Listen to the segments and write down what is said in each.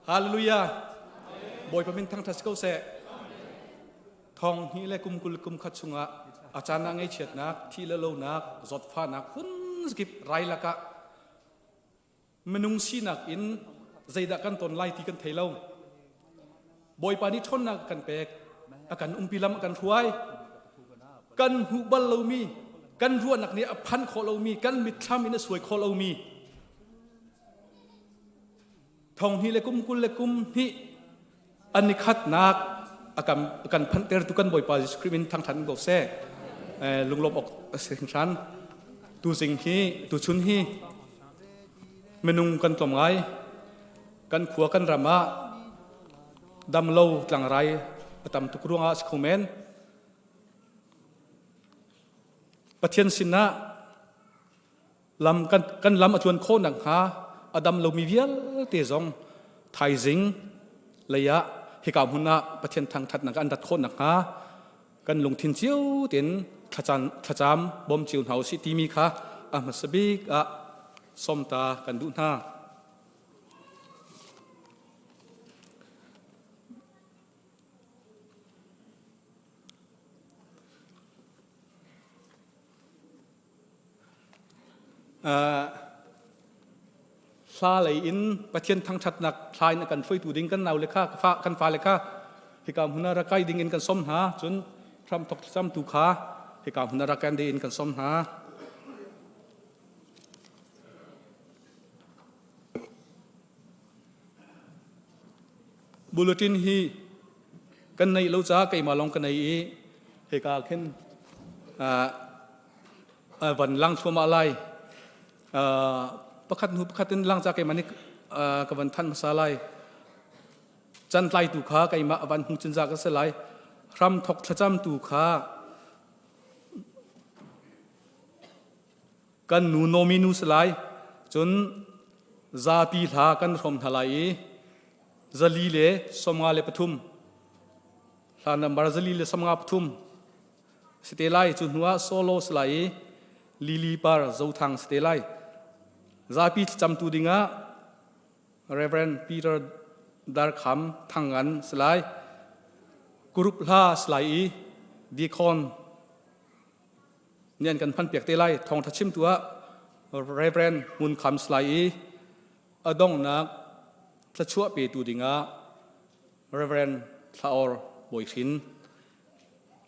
Hallelujah. Bawipa min thangṭhat si ko seh. Thong hnih le kum 20 kum khat chungah a caan ah ngaihchiatnak, thih le lonak, zawtfahnak phun kip rai lakah minung sinak in zeidah kan ton lai ti kan thei lo. Bawipa nih ṭhawnnak a kan pek, a kan umpi lam a kan hruai. Kan hmuh bal lomi, kan ruahnak nih a phan khawh lomi, kan mitthlam in a suai khawh lomi thong hnih le kum 20 le kum hnih an i khatnak a kan kan phanhtertu kan Bawipa Jesuh Khrih min thangṭhat ko seh. Lunglawm awk a si hringhran. Tuzing hi tuchun hi minung kan tlawm ngai. Kan khua kan ram ah damlo tlangrai a tam tuk ruangah a si kho men. Pathian sinah lam kan, kan lam a tluan khawh nakhnga a dam lomi vialte zong thaizing lei ah hika hmun ah Pathian thangṭhatnak an rat khawh nakhnga kan lungthin cio tein thlacam, thlacam bawm cio hna usih timi kha a hmasa bik ah sawmta kan duh hna. Hla lei in Pathian thangṭhatnak hla in a kan hruaitu ding kan naule kha kan fale kha hika hmun ah rak kai ding in kan sawm hna. Cun hramthok thlacamtu kha hika hmun ah rak kai ding in kan sawm hna. Bulletin hi kan neih lo caah keimah lawng ka nei i hika khin van lang thluahmah lai. Pakhat hnu pakhat in lang ca keimah nih ka van thanh hmasa lai. Can tlaitu kha keimah van hmu cinza ka si lai. Hram thok thlacamtu kha kan nu Nomi nu si lai. Cun zapi hla kan hrawm hna lai i 433 hla nambar 453 si te lai. Cu hnu ah solo si lai i Lily Par Zothang si te lai. Zapi thlacamtu dingah Reverend Peter Darkham Thangan si lai. Group hla si lai i Deacon nih an kan hmanpiak te lai. Thawngṭha chimtu ah Reverend Ngun Kham si lai i a donghnak thluachuah petu dingah Reverend Thlaor Bawi Hrin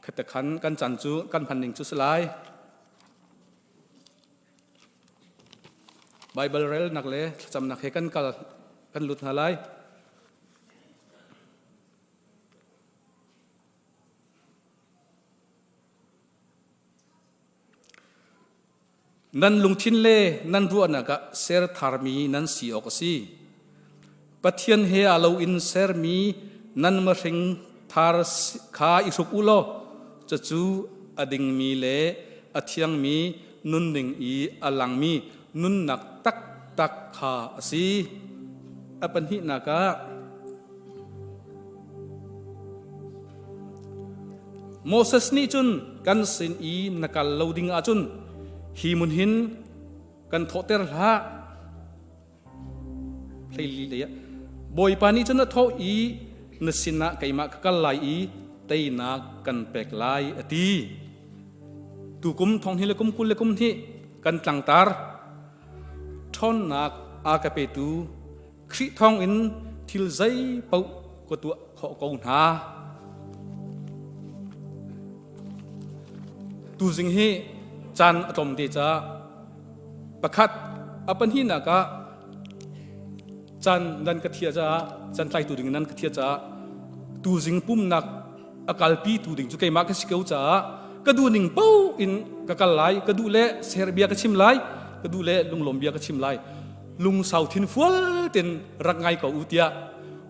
khatekhan kan chan cu kan hman ning cu si lai. Bible relnak le thlacamnak he kan kal kan lut hna lai. Nan lungthin le nan ruahnak ah ser tharmi nan si awk a si. Pathian he aa lo in sermi nan mahring thar kha i hruk u law cucu a dingmi le a thiangmi nunning i a langmi nunnak taktak kha a si. A pahnihnak ah Moses nih cun kan sin i na kal lo ding ahcun hi mun hin kan thawhter hlah. Hleili lei ah Bawipa nih cun a thawh i na sinah keimah ka kal lai i teinak kan pek lai a ti. Tukum thong hi le kum 20 le kum hnih kan tlangtar ṭhawnnak a ka petu Khrih thawngin thil zei paoh ka tuah khawh ko hna. Tuzing hi caan a tlawm te caah pakhat a pahnihnak ah caan nan ka thiah caah caan tlaitu ding nan ka thiah caah tuzing pumnak a kalpi tu ding cu keimah ka si ko caah ka duh ning paoh in ka kal lai ka duh le ser bia ka chim lai ka duh le lunglawm bia ka chim lai lungsau thin fual ten rak ngai ko u tiah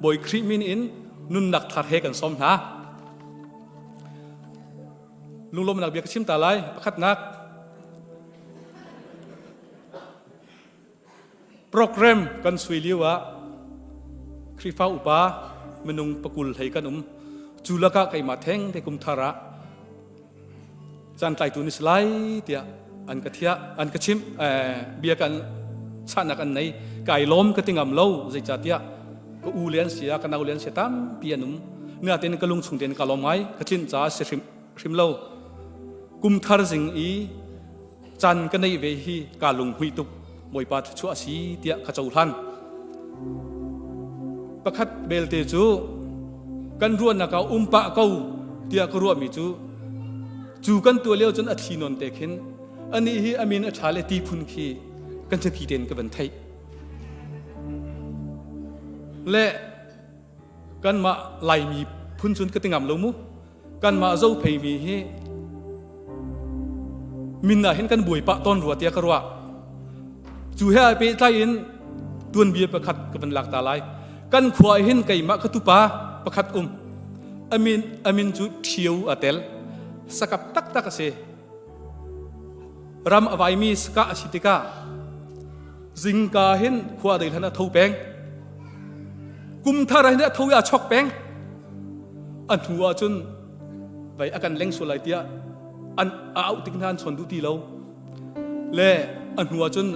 Bawi Khrih min in nunnak thar he kan sawm hna. Lunglawmnak bia ka chim ta lai. Pakhatnak program kan sui lio ah Khrihfa upa minung pakul hlei kan um. Cu lakah keimah theng te kum thar ah caan tlaitu ni si lai tiah an ka thiah an ka chimh bia kan chahnak an nei kai lawm ka ti ngam lo zeicahtiah. Ka u le an si ah ka nau le an si tampi an um. Natein ka lung chung tein ka lawm ngai. Ka tlinh caah si hrim hrim lo. Kum thar zing i caan ka neih ve hi kaa lunghmuih tuk. Bawipa thluachuah a si tiah ka cohlan. Pakhat belte cu kan ruahnak ah um pah ko tiah ka ruahmi cu cu kan tuah lio cun a thli nawn te khin anih hi a min a ṭha le ti phun khi kan hnaki tein ka van theih. Le kanmah Laimi phun cun ka ti ngam lo mu. Kanmah Zopheimi hi min ah hin kan buai pah tawn rua tiah ka ruah. Cu he ai pehtlai in tuanbia pakhat ka van lak ta lai. Kan khua hin keimah ka tupa pakhat um. Amin amin cu Ṭhio a tel. Sakap taktak a si. Ram a vaimi saka a si tikah zingka hin khua dei hlan a tho peng. Kum thar ah hin a tho i a chok peng. A hnu ah cun vei a kan leng sual lai tiah an a auh tik hna an chawn duh ti lo. Le a hnu ah cun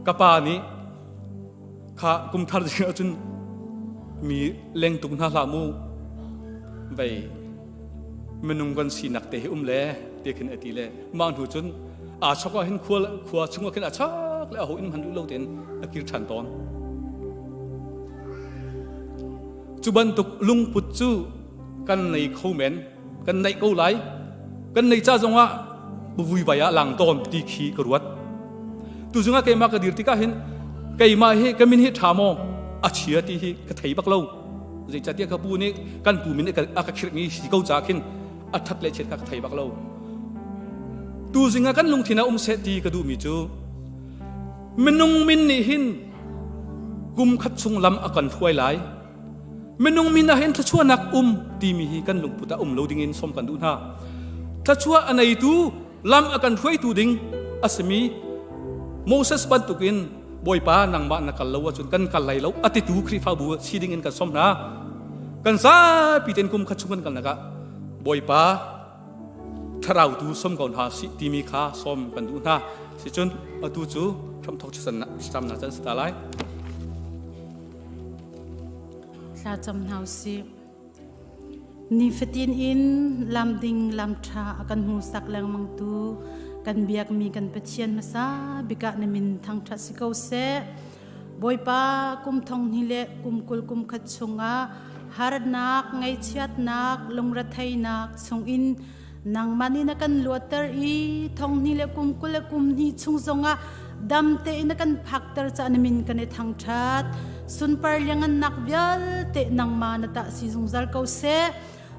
ka pa nih kha kum thar ding ah cun mi leng tuk hna hlah mu vei minung kan sinak te hi um le ti khin a ti le mah hnu cun aa chok ah hin khua khua chung ah khin a chak le a ho in hman duh lo tein a kir ṭhan tawn. Cu bantuk lungput cu kan nei kho men, kan neih ko lai. Kan nei ca zongah vuivai ah lang tawn ti khi ka ruat. Tu zungah keimah ka dir tikah hin keimah hi ka min hi ṭha maw a chia ti hi ka thei bak lo. Zeicahtiah ka pu nih kan pu min a ka khirhmi si ko ca khin a ṭhat le chiat kha ka thei bak lo. Tu zingah kan lungthin ah um seh ti ka duhmi cu minung min nih hin kum khat chung lam a kan hruai lai. Minung min ah hin thluachuahnak um timi hi kan lungput ah um lo dingin som kan duh hna. Thluachuah a neitu lam a kan hruaitu ding a simi Moses bantukin Bawipa nangmah na kal lo ahcun kan kal lai lo a titu Khrihfabu si ding in kan som hna. Kan zapi tein kum khat chung kan kalnak ah Bawipa thlarau tu som ko hna sih timi kha som kan duh hna. Sicun atu cu hramthok thlacamnak can si ta lai. Thla cam hna usih. Nifatin in lam ding lam ṭha a kan hmuhsak lengmangtu kan biakmi kan Pathian hmasa bik ah na min thangṭhat si ko seh. Bawipa kum thong hnih le kum 20 kum khat chungah harnak, ngaihchiatnak, lungretheihnak chungin nangmah nih na kan luatter i thong hnih le kum 20 le kum hnih chung zongah dam tein na kan phakter caah na min kan i thangṭhat. Sunpar liangannak vialte nangmah na tah si zungzal ko seh.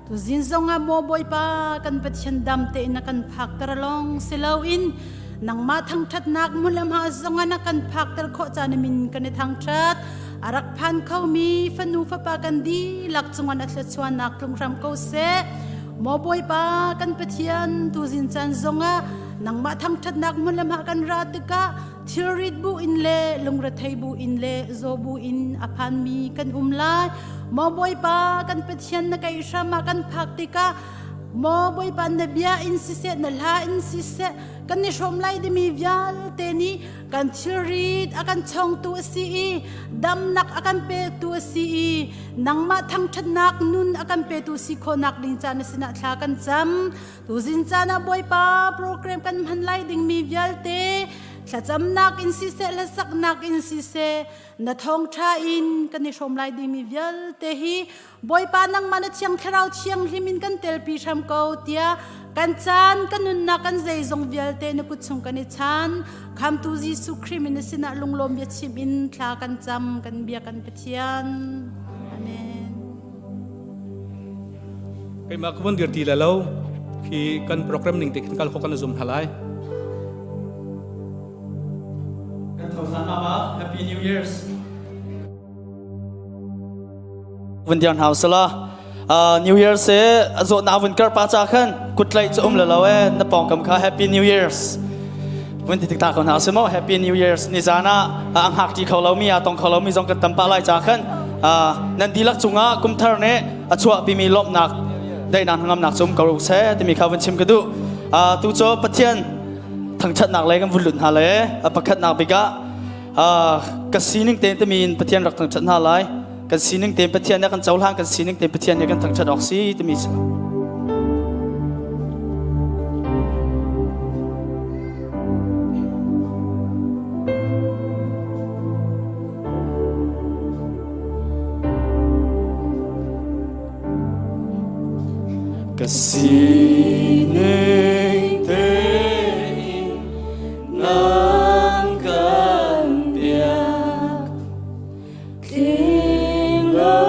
Tuzin zongah maw Bawipa kan Pathian dam tein na kan phakter lawng si loin nangmah thangṭhatnak hmun zongah na kan phakter khawh ca na min kan i thangṭhat. A rak phan khomi fanu fapa kan dihlak cungah na thluachuahnak tlung hram ko seh. Maw Bawipa kan Pathian tuzin caan zongah nangmah thangṭhatnak hmun le hma kan ra tikah thilrit bu in le lungrethei bu in le zaw bu in a phanmi kan um lai. Maw Bawipa kan Pathian na keihram ah kan phak tikah Maw Bawipa na bia in siseh na hla in siseh kan i hrawm lai dimi vialte nih kan thilrit a kan chongtu a si i damnak a kan petu a si i nangmah thangṭhatnak nun a kan petu si khawhnak ding ca na sinah thla kan cam. Tuzin caan ah Bawipa program kan hman lai dingmi vialte thlacamnak in siseh hlasaknak in siseh na thawngṭha in kan i hrawm lai dingmi vialte hi Bawipa nangmah na thiang thlarau thianghlim in kan telpi hram ko tiah kan caan kan nunnak kan zeizong vialte na kut chung kan i chan khamtu Jesuh Khrih min na sinah lunglawm biachim in thla kan cam kan bia kan Pathian Amen Keimah ka vun dir ti le lo khi kan program ning te khin kal kho kan zum hna lai. Kan tho san ama Happy New Year's. Vun dir hna sala New Year se zawt na vun kar pa cha khan kutlaih chu um le lo e na pawngkam kha Happy New Year's vun ti tik ta ko hna se mo Happy New Year's ni zan ah a hngak ti kho lo mi a tong kho lo mi zong kan tam pa lai cha khan nan dihlak cungah kumthar nih a chuahpimi lawmhnak daihnak hnangamnak cu um ko seh timi kha vun chim ka duh tu cu Pathian thangṭhatnak lei kan vun lut hna le a pakhatnak bik ah. Ka sining tein timi in Pathian rak thangṭhat hna lai. Kan sining tein Pathian nih a kan cohlan, kan sining tein Pathian nih kan thangṭhat awk si timi si. Ka sining tein nang kan biak tling lo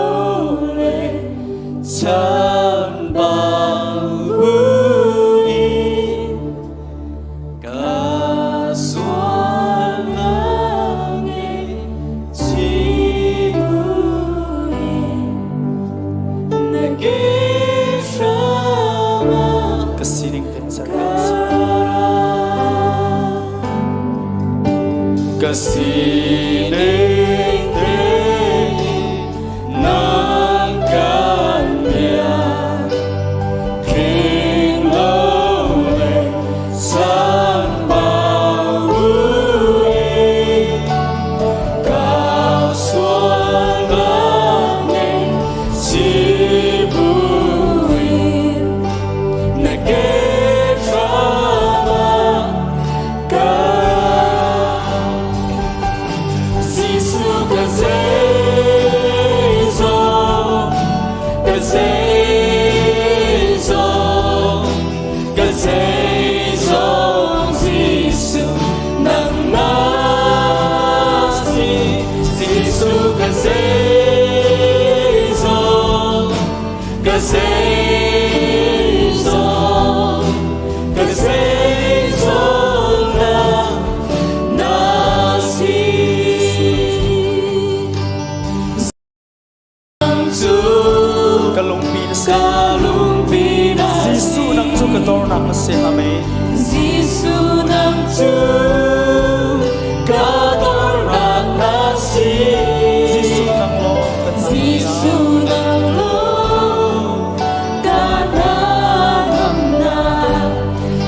le chambau buin ka sualnak ngeih buin na ke hrangah ka sining te ka sining tein nang kan biak tling lo le sanbau in ka sualnak ngeih buin na ke hrangah ka Jesuh ka zeizong ka zeizong ka zeizong Jesuh nangmah si Jesuh ka zeizong ka zeizong ka zeizong na si ka lungpi na si ka lungpi na si Jesuh nang cu ka dornak na si amen Jesuh nang cu ka dornak na si Jesuh nang lawng ka Jesuh nang lawng ka hnangamnak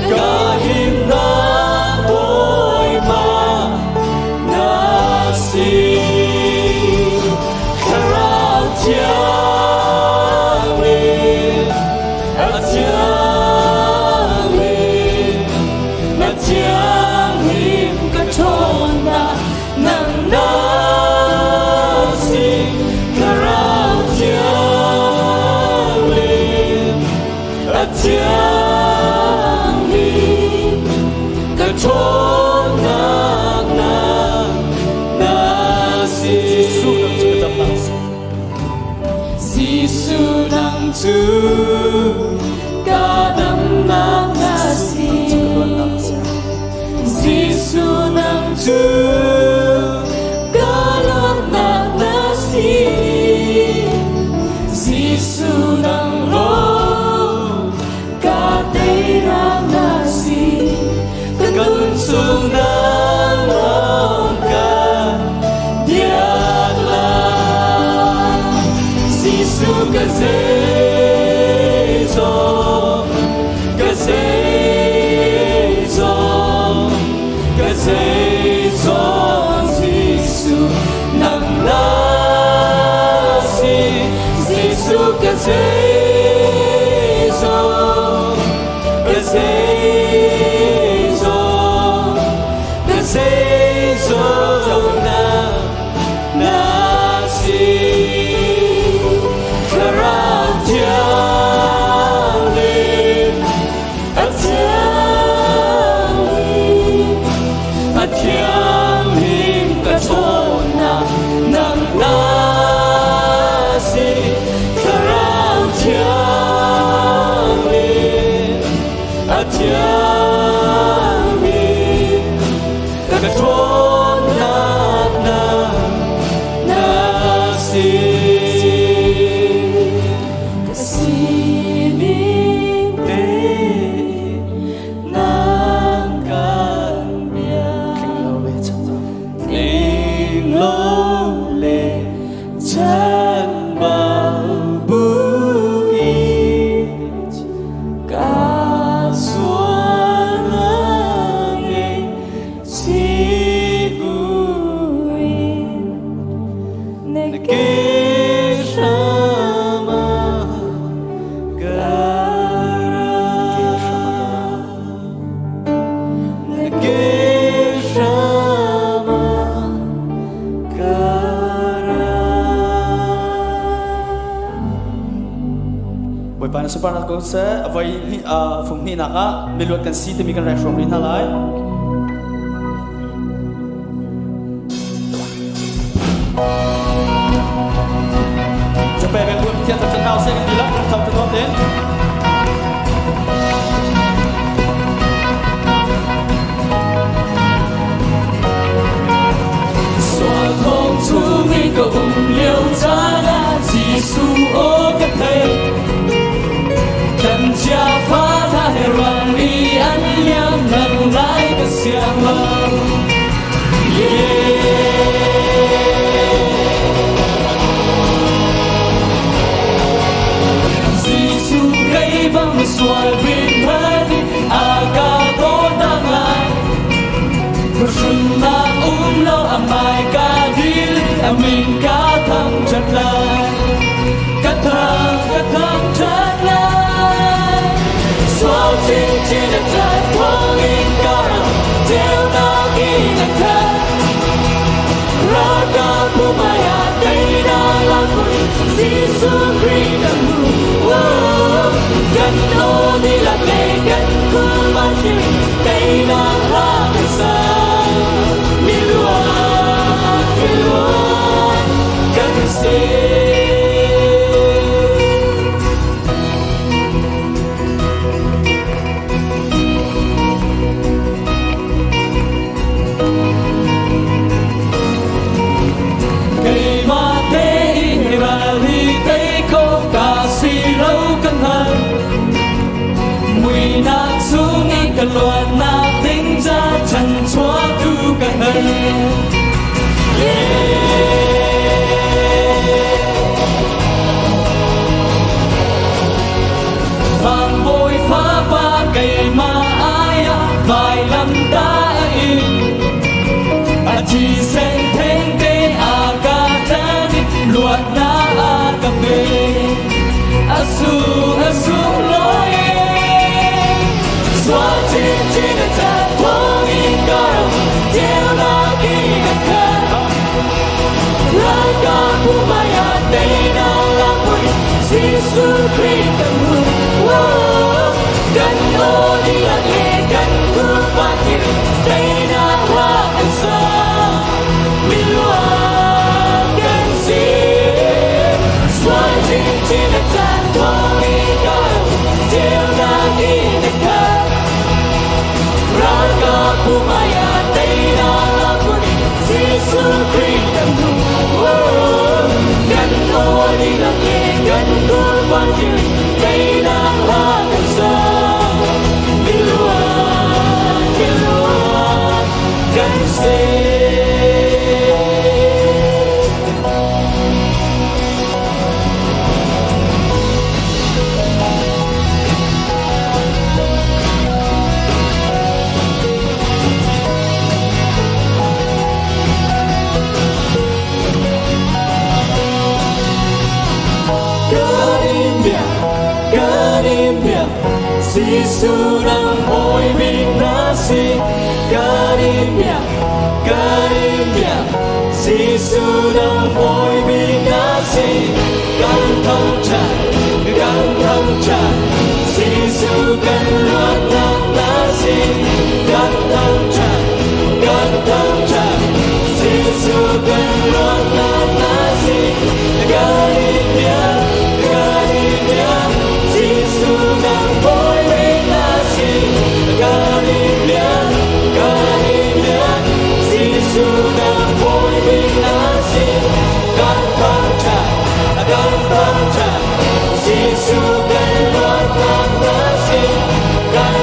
ka himnak Bawipa na si Thlarau thiang in a thiang in na thianghlim ka ṭhawnnak nang na si Thlarau thiang in a thianghlim ka ṭhawnnak na na si Jesuh nang cu ka damnak na si Jesuh nang cu ka luatnak na si Jesuh nang lawng ka teinak na si ka nun chung nang lawng ka biak lai Jesuh ka zeizong ka zeizong ka zeizong Jesuh nang na si Jesuh ka zeizong ka zeizong ka zeizong na na si Thlarau thiang in a thiang in a thianghlim ka ṭhawnnak nang na si Thlarau thiang in a thiang in ka ṭhawnnak na na si ka sining te nang kan biak tling lo le chanbau buin ka sualnak. Bawipa nih sunparnak ko seh. A voi hnih fung hnihnak ah miluat kan si timi kan rak hrawm rih hna lai. Cape kan buat Pathian thangṭhat hna usih kan ti lah kan tho tho tein. Sual thong chung i ka um lio caan ah Jesuh aw ka theih. Kan chia fa hna he ruang i an liam nang lai ka siang lo. Jesuh kei bang misual bik hmanh a ka dawtnak lai. Phuhrunnak um lo a hmai ka dil, a min ka thangṭhat lai. Ka thang, ka thangṭhat lai. Sual chinchin a ṭhat thawngin ka ram, ceunak in a khat. Ralkap pumai ah teinak lamhmun, Jesuh Khrih kan hmu. Oh, kan aw dihlak le kan khulvan thil, teinak hla kan sa. Miluat, miluat kan si. Keimah tein hi ral hi tei kho ka si lo kan hngal. Muinak chung i ka luatnak ding ca chan chuahtu ka hal. Van bawi fapa keimah ai ah vailam ta a in. A thisen thengte a ka tlan i luatnak a ka pe. A sung a sung lawi sual chinchin a cat thawngin ka ram ceunak in a khat. Ralkap pumai ah teinak lamhmun Jesuh Khrih kan hmu. Oh, kan aw dihlak le kan khurva thil teinak hla kan sa. Miluat kan si. Sual chinchin a caan thawngin ka ceunak in a khat. Ralkap pumai ah teinak lamhmun Jesuh Khrih kan hmu. Oh, kan aw dihlak le kan kurban thil teinak hla kan sa. Miluat, miluat kan si. Kan in biak, kan in biak, Jesuh nang hawi bik na si. Kan in biak, kan in biak, Jesuh nang hawi bik na si. Kan thangṭhat, kan thangṭhat, Jesuh kan luatnak na si. Kan thangṭhat, kan thangṭhat, Jesuh kan luatnak na si. Kan in biak, kan in biak, Jesuh nang bawi bik na si. Kan in biak, kan in biak, Jesuh nang bawi bik na si. Kan thangṭhat, kan thangṭhat, Jesuh kan luatnak na si. Kan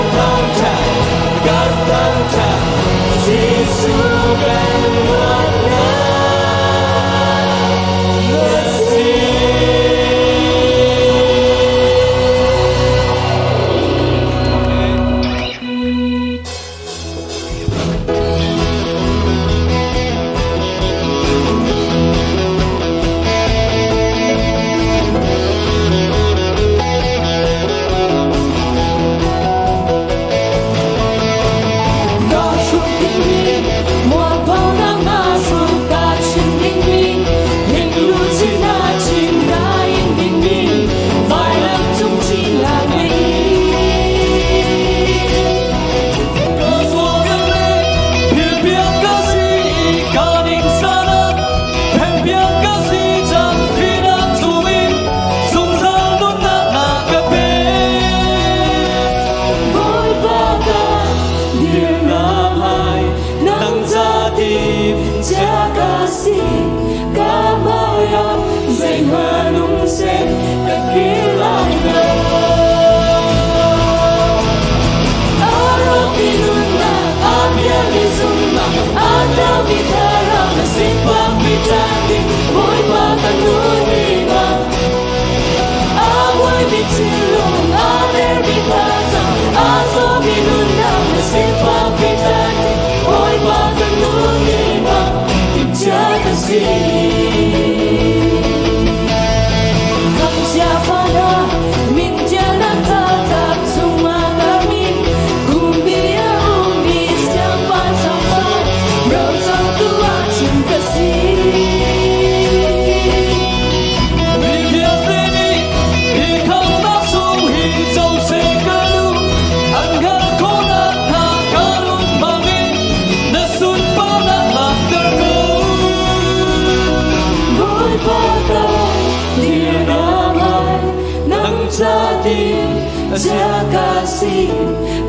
Chia ka si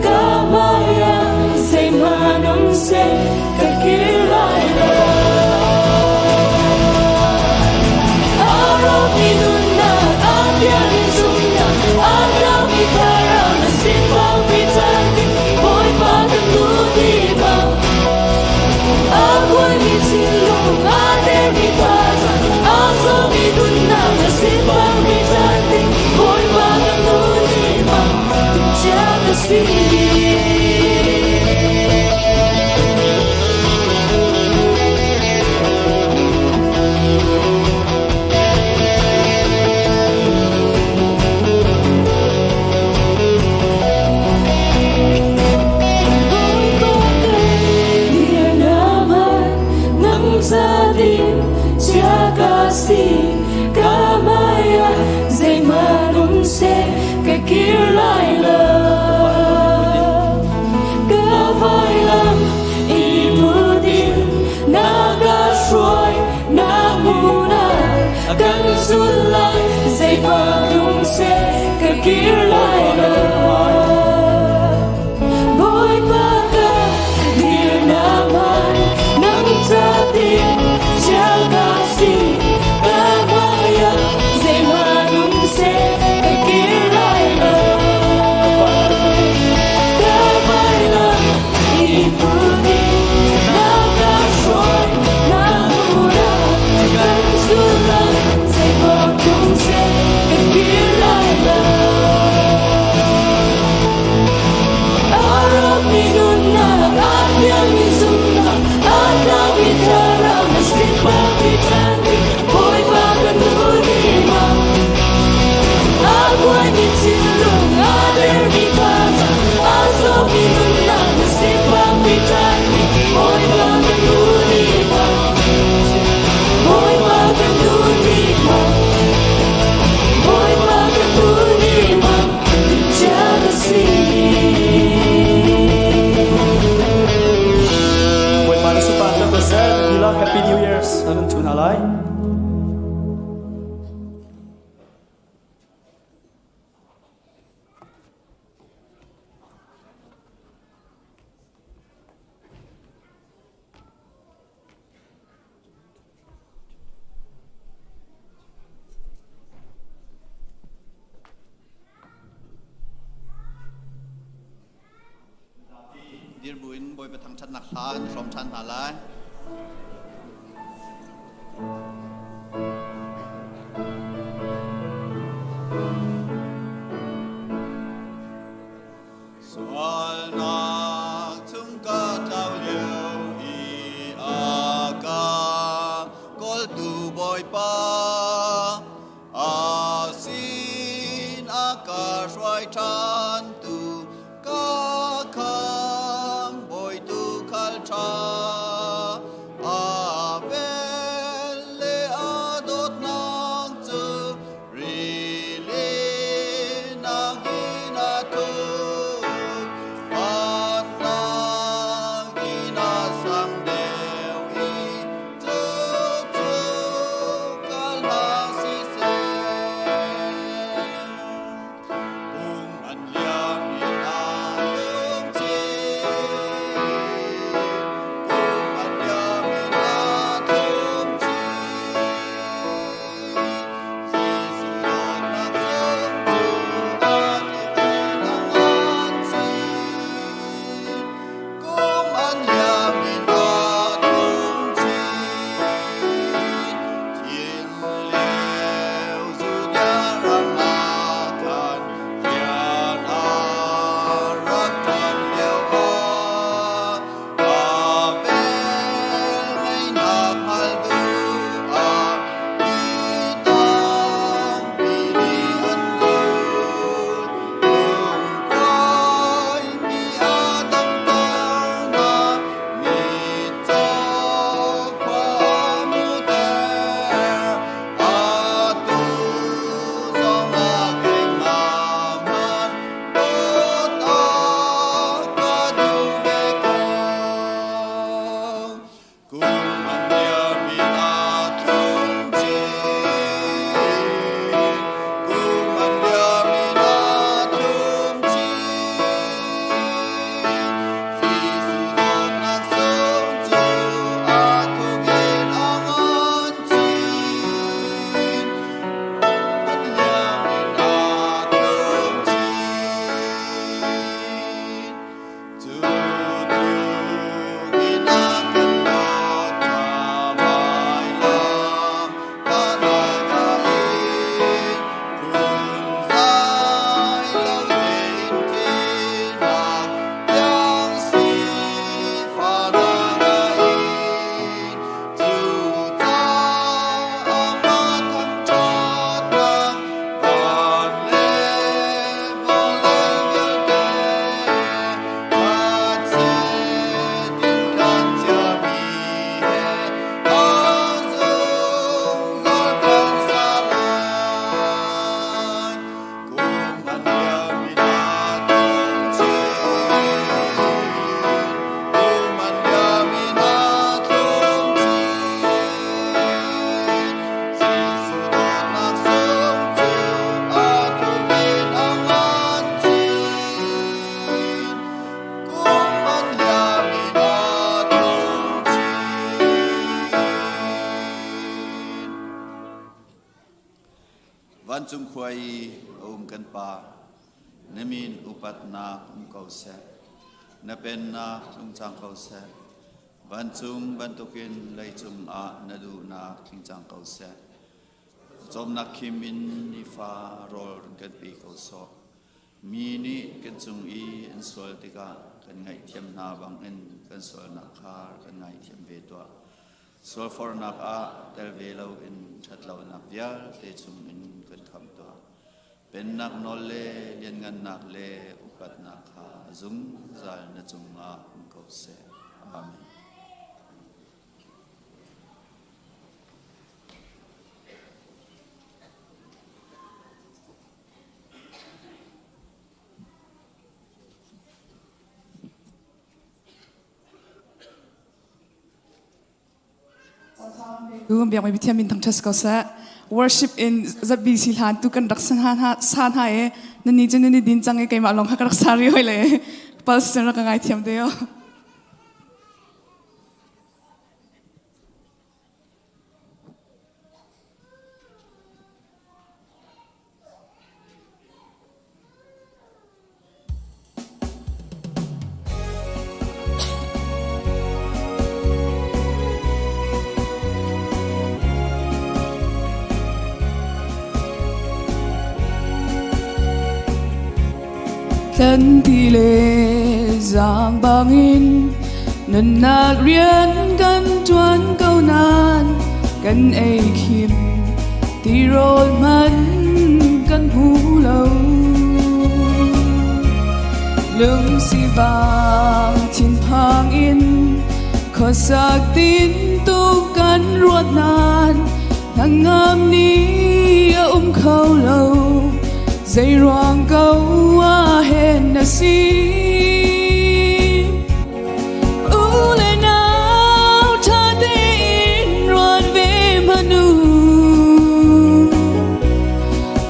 ka maya Zeihmanh um seh ka kir lai lo Aromi nunnak a pialmi zumhnak a tlaumi thlarau na sin bangmi caan Bawipa kan nu ni bang A kuaimi thinlung a dermi thazaang a zawmi nunnak na sin bangmi caan Bawipa kan nu ni bang timhcia ka si. Bawipa ka dirnaman nang zadin chia ka si ka maya zeihmanh um seh ka kir lai lo ka vailam i put in na ka hruai na hmun ah kan zul lai zeihmanh um seh ka kir lai lo Bawipa ka dirnaman nang zadin chia ka si ka maya zeihmanh um seh ka kir lai lo ka vailam i put in na ka hruai na hmun ah kan zul lai zeihmanh um seh ka kir lai lo Aromi nunnak a pialmi zumhnak a tlaumi thlarau na sin bangmi caan Bawipa kan nu ni bang a kuaimi thinlung a dermi thazaang a zawmi nunnak na sin bangmi caan Bawipa kan nu ni bang Bawipa kan nu ni bang Bawipa kan nu ni bang timhcia ka si. Bawipa na supa ta ko seh na Happy New Year's na kan thu hna lai. Dir buin Bawipa thangṭhatnak hla kan i hrawm ṭhan hna lai. Sualnak chung ka tlau lio i a ka kawltu Bawipa a sin a ka hruai ṭhan tu ka kham bawitu khal ṭha. Vancung khua i a um kan Pa, na min upatnak um ko seh. Na pennak tlung cang ko seh. Vancung bantukin leicung ah na duhnak tling cang ko seh. Cawmnak khim in nifa rawl run kan pe ko sawh. Mi nih kan cung i an sual tikah kan ngaihthiam hna bangin kan sualnak kha kan ngaithiam ve tuah. Sualfornak ah tel ve loin ṭhatlonak vialte chungin kan khamh tuah. Pennak nawl le lianngannak le upatnak kha zungzal na cungah um ko seh. Amen. Biakmi Pathian min thangṭhat si ko seh. Worship in ZBC hlan tu kan rak sa hna sa hna i nan ni cu nan i din cang i keimah lawng kha ka rak sa rih hoi le pulse rak ka ngaithiam te o. Tlan ti le zaang bangin nunnak rian kan ṭuan ko nain kan ei khim tirawl hmanh kan hmu lo. Lungsivang thinphang in khuasak tintuk kan ruat nain hnangam ni a um kho lo. Zeiruang ko ah hen na si? U le nau ṭha tein ruat ve hmanh u.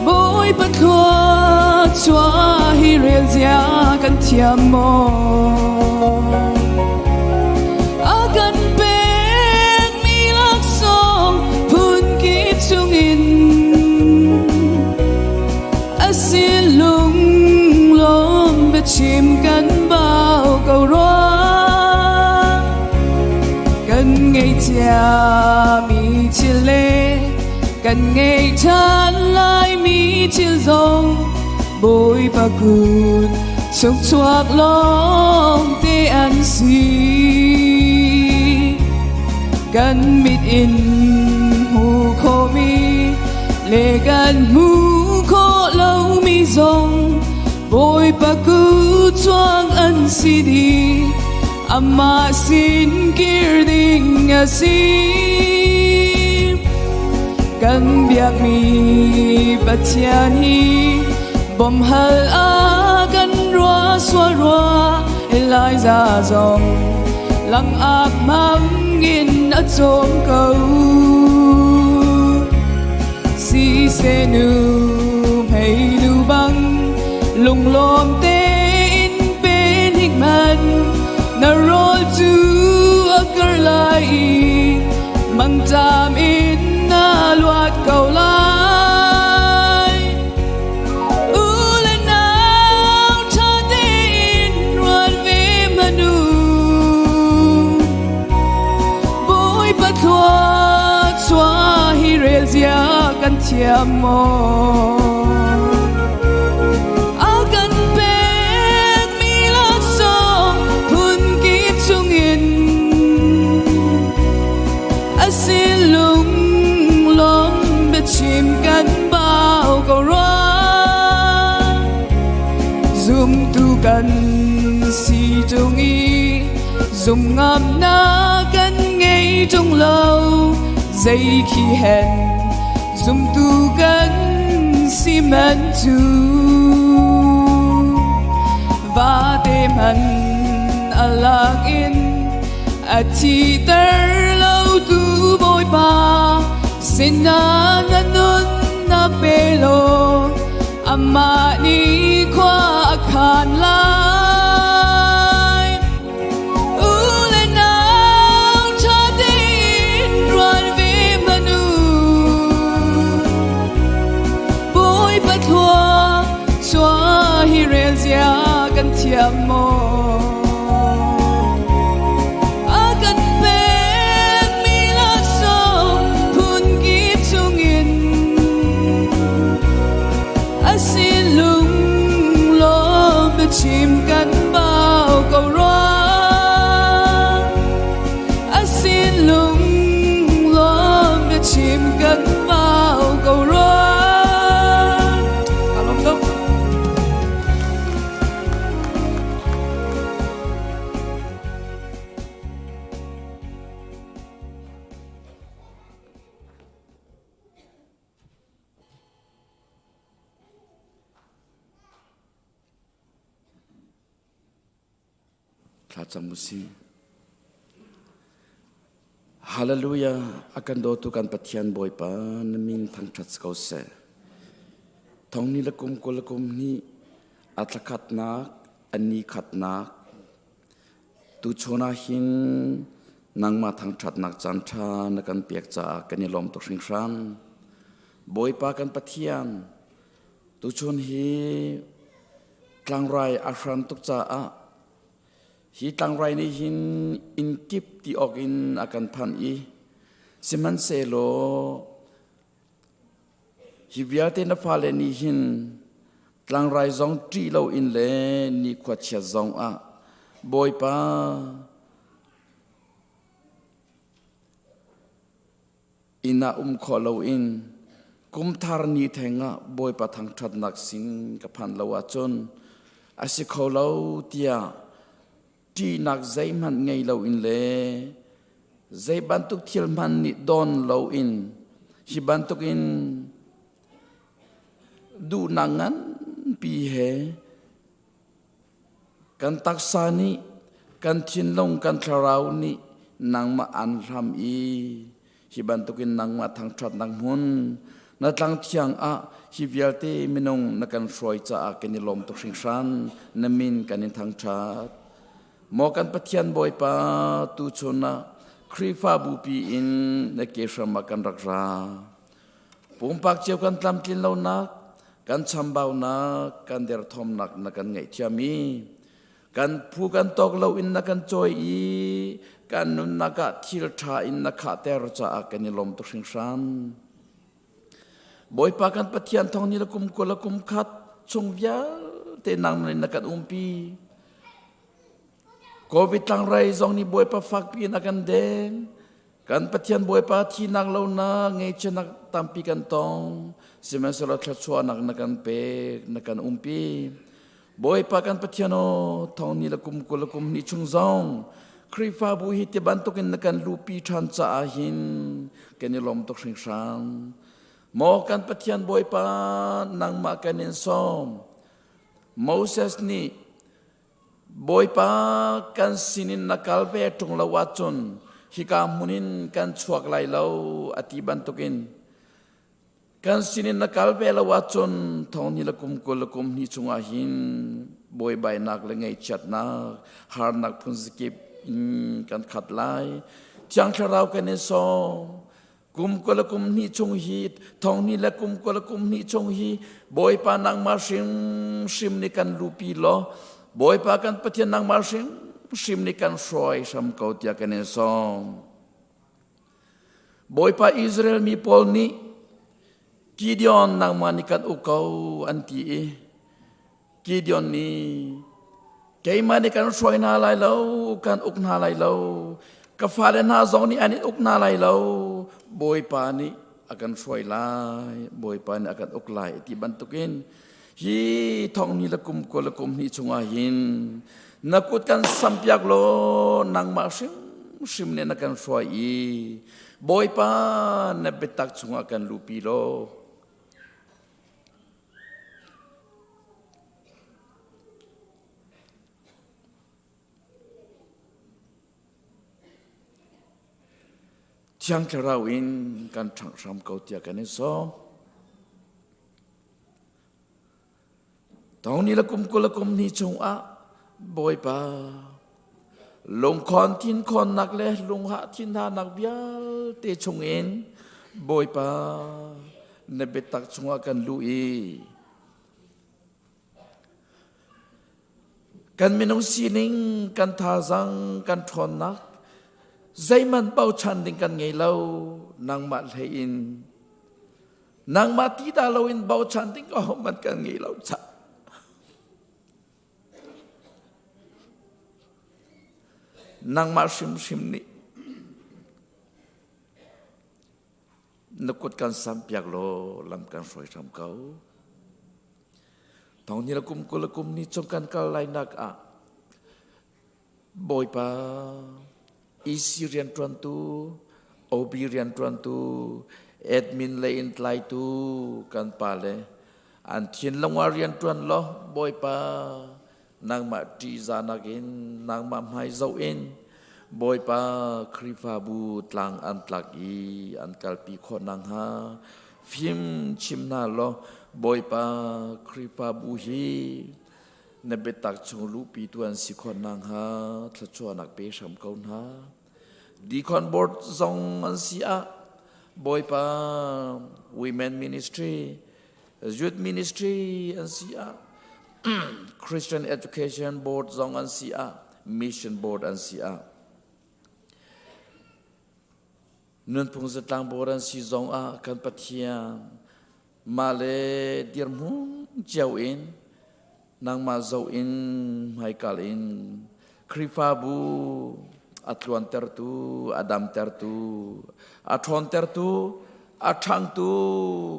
Bawipa thluachuah hi rel zia kan thiam maw? A kan pekmi laksawng phunkip chungin a sin lunglawm biachim kan bau ko rua. Kan ngei ciami thil le kan ngei ṭhan laimi thil zong Bawipa kut chungchuak lawng te an si. Kan mit in hmu khomi le kan hmu khawh lomi zong Bawipa kut chuak an si dih. Amah sin kir ding a si. Kan biakmi Pathian hi bawmhal a kan rua sual rua Elijah zong langak mangin a cawm ko. Si nu hmei nu bang lunglawm tein pe hnik man na rawl cu a kar lai i mangṭam in na luat ko lai. U le nau ṭha tein ruat ve hmanh u. Bawipa thluachuah hi rel zia kan thiam maw? A kan pekmi laksawng phunkip chungin a si lunglawm biachim kan bau ko rua. Zumtu kan si ṭung i zumngamnak kan ngei ṭung lo zei khi hen zumtu kan si man cu vate man a lak in a thiter lo tu Bawipa sinah na nun na pe law amah nih khua a khan lai. U le nau ṭha tein ruat ve hmanh u. Thlacam usih. Hallelujah! A kan dawtu kan Pathian Bawipa na min thangṭhat si ko seh. Thongni le kum 20 le kum hnih a thlakhatnak, a ni khatnak, tuchun ah hin nangmah thangṭhatnak caan ṭha na kan pek caah kan i lawm tuk hringhran. Bawipa kan Pathian, tuchun hi tlangrai a hran tuk caah Hi tlangrai nih hin inn kip ti awk in a kan phanh i sihmanhsehlaw hi vialte na fale nih hin tlangrai zong ṭih loin le nikhua chiat zong ah Bawipa inn ah um khawh loin kumthar ni theng ah Bawipa thangṭhatnak sin ka phanh lo ahcun a si kho lo tiah ṭihnak zeihmanh ngei loin le zei bantuk thil hmanh nih dawn loin hi bantukin duhnak nganpi he Kan taksa nih, kan thinlung, kan thlarau nih nangmah an hlam i hi bantukin nangmah thangṭhatnak hmun na tlang thiang ah hi vialte minung na kan hruai caah kan i lawm tuk hringhran. Na min kan in thangṭhat. Maw kan Pathian Bawipa, tuchun ah Khrihfabu pi in na ke hram ah kan rak ra. Pumpak cio kan tlamtlin lonak, kan chambaunak, kan derthawmnak na kan ngaihthiam i kan phu kan tawk lo in na kan cawi i kan nunnak ah thil ṭha in na khahter caah kan i lawm tuk hringhran. Bawipa kan Pathian thong ni le kum 20 le kum khat chung vialte nang na kan umpi. Covid tlangrai zong nih Bawipa fakpi in a kan deng. Kan Pathian Bawipa thinak lonak ngeihchiatnak tampi kan tong. Sihmanhsehlaw thluachuahnak na kan pek, na kan umpi. Bawipa kan Pathian aw, thong ni le kum 20 le kum hnih chung zong Khrihfabu hi ti bantukin na kan luhpi ṭhan caah hin kan i lawm tuk hringhran. Maw kan Pathian Bawipa, nangmah kan in sawm. Moses nih Bawipa kan sinin na kal ve ṭung lo ahcun hika hmun in kan chuak lai lo a ti bantukin kan sinin na kal ve lo ahcun thong ni le kum 20 le kum hnih chungah hin buaibainak le ngaihchiatnak harnak phunzakip in kan khat lai. Thiang Thlarau kan in sawm. Kum 20 le kum hnih chung hi thong hnih le kum 20 le kum hnih chung hi Bawipa nangmah hrimhrim nih kan lupi law Bawipa kan Pathian nangmah hrimhrim nih kan hruai hram ko tiah kan in sawm. Bawipa Israel mi pawl nih Gideon nangmah nih kan uk ko an ti i Gideon nih keimah nih kan hruai hna lai lo, kan uk hna lai lo, ka fale hna zong nih an in uk hna lai lo, Bawipa nih a kan hruai lai, Bawipa nih a kan uk lai ti bantukin hi thong ni le kum 20 le kum hnih chungah hin na kut kan sampiak law nangmah hrimhrim nih na kan hruai i Bawipa na biatak chungah kan luhpi law Thiang Thlarau in kan ṭhangh hram ko tiah kan i sawm. Tawng ni le kum 20 le kum hnih chungah Bawipa lungkhon thinkhonnak le lunghah thinhanak vialte chungin Bawipa na biatak chungah kan luh i kan minung sining kan thazang kan ṭhawnnak zeihmanh bochan ding kan ngei lo nangmah hlei in nangmah ti dah loin bochan ding ahohmanh kan ngei lo ca nangmah hrimhrim nih na kut kan sampiak law lam kan hruai hram ko thong ni le kum 20 le kum ni chung kan kal lai nak ah Bawipa EC rianṭuantu OB rianṭuantu admin lei in tlaitu kan pale an thinlung ah rianṭuan law Bawipa. Nangmah ṭihzahnak in, nangmah hmai zoh in, Bawipa Khrihfabu tlang an tlak i an kalpi khawh nakhnga fim chim hna law Bawipa Khrihfabu hi na biatak chung luhpitu an si khawh nakhnga thluachuahnak pe hram ko hna. Deacon board zong an si ah Bawipa Women Ministry, Youth Ministry an si ah Christian Education Board zong an si ah Mission Board an si ah Nunphung zatlang board an si zong ah kan Pathian mah le dirhmun cio in nangmah zoh in hmaikal in Khrihfabu a tluantertu, a damtertu, a ṭhawntertu, a ṭhangtu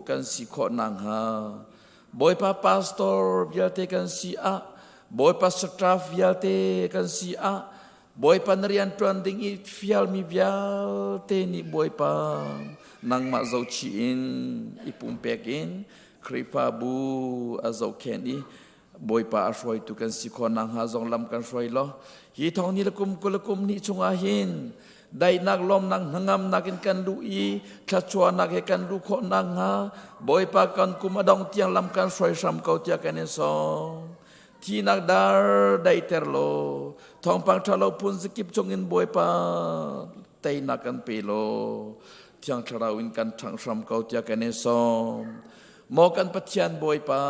kan si khawh nakhnga Bawipa pastor vialte kan si ah Bawipa staff vialte kan si ah Bawipa na rian ṭuan ding i fialmi vialte nih Bawipa nangmah zohchih in i pumpek in Khrihfabu a zohkhenh i Bawipa a hruaitu kan si khawh nakhnga zong lam kan hruai law hi thong ni le kum 20 le kum hnih chungah hin daihnak lawmnak hnangamnak in kan luh i thluachuahnak he kan luh khawh nakhnga Bawipa kan kum a dong tiang lam kan hruai hram ko tiah kan in sawm. Thihnak dar daihter law thawngpang ṭha lo phun zakip chungin Bawipa teinak kan pe law Thiang Thlarau in kan ṭhangh hram ko tiah kan in sawm. Maw kan Pathian Bawipa,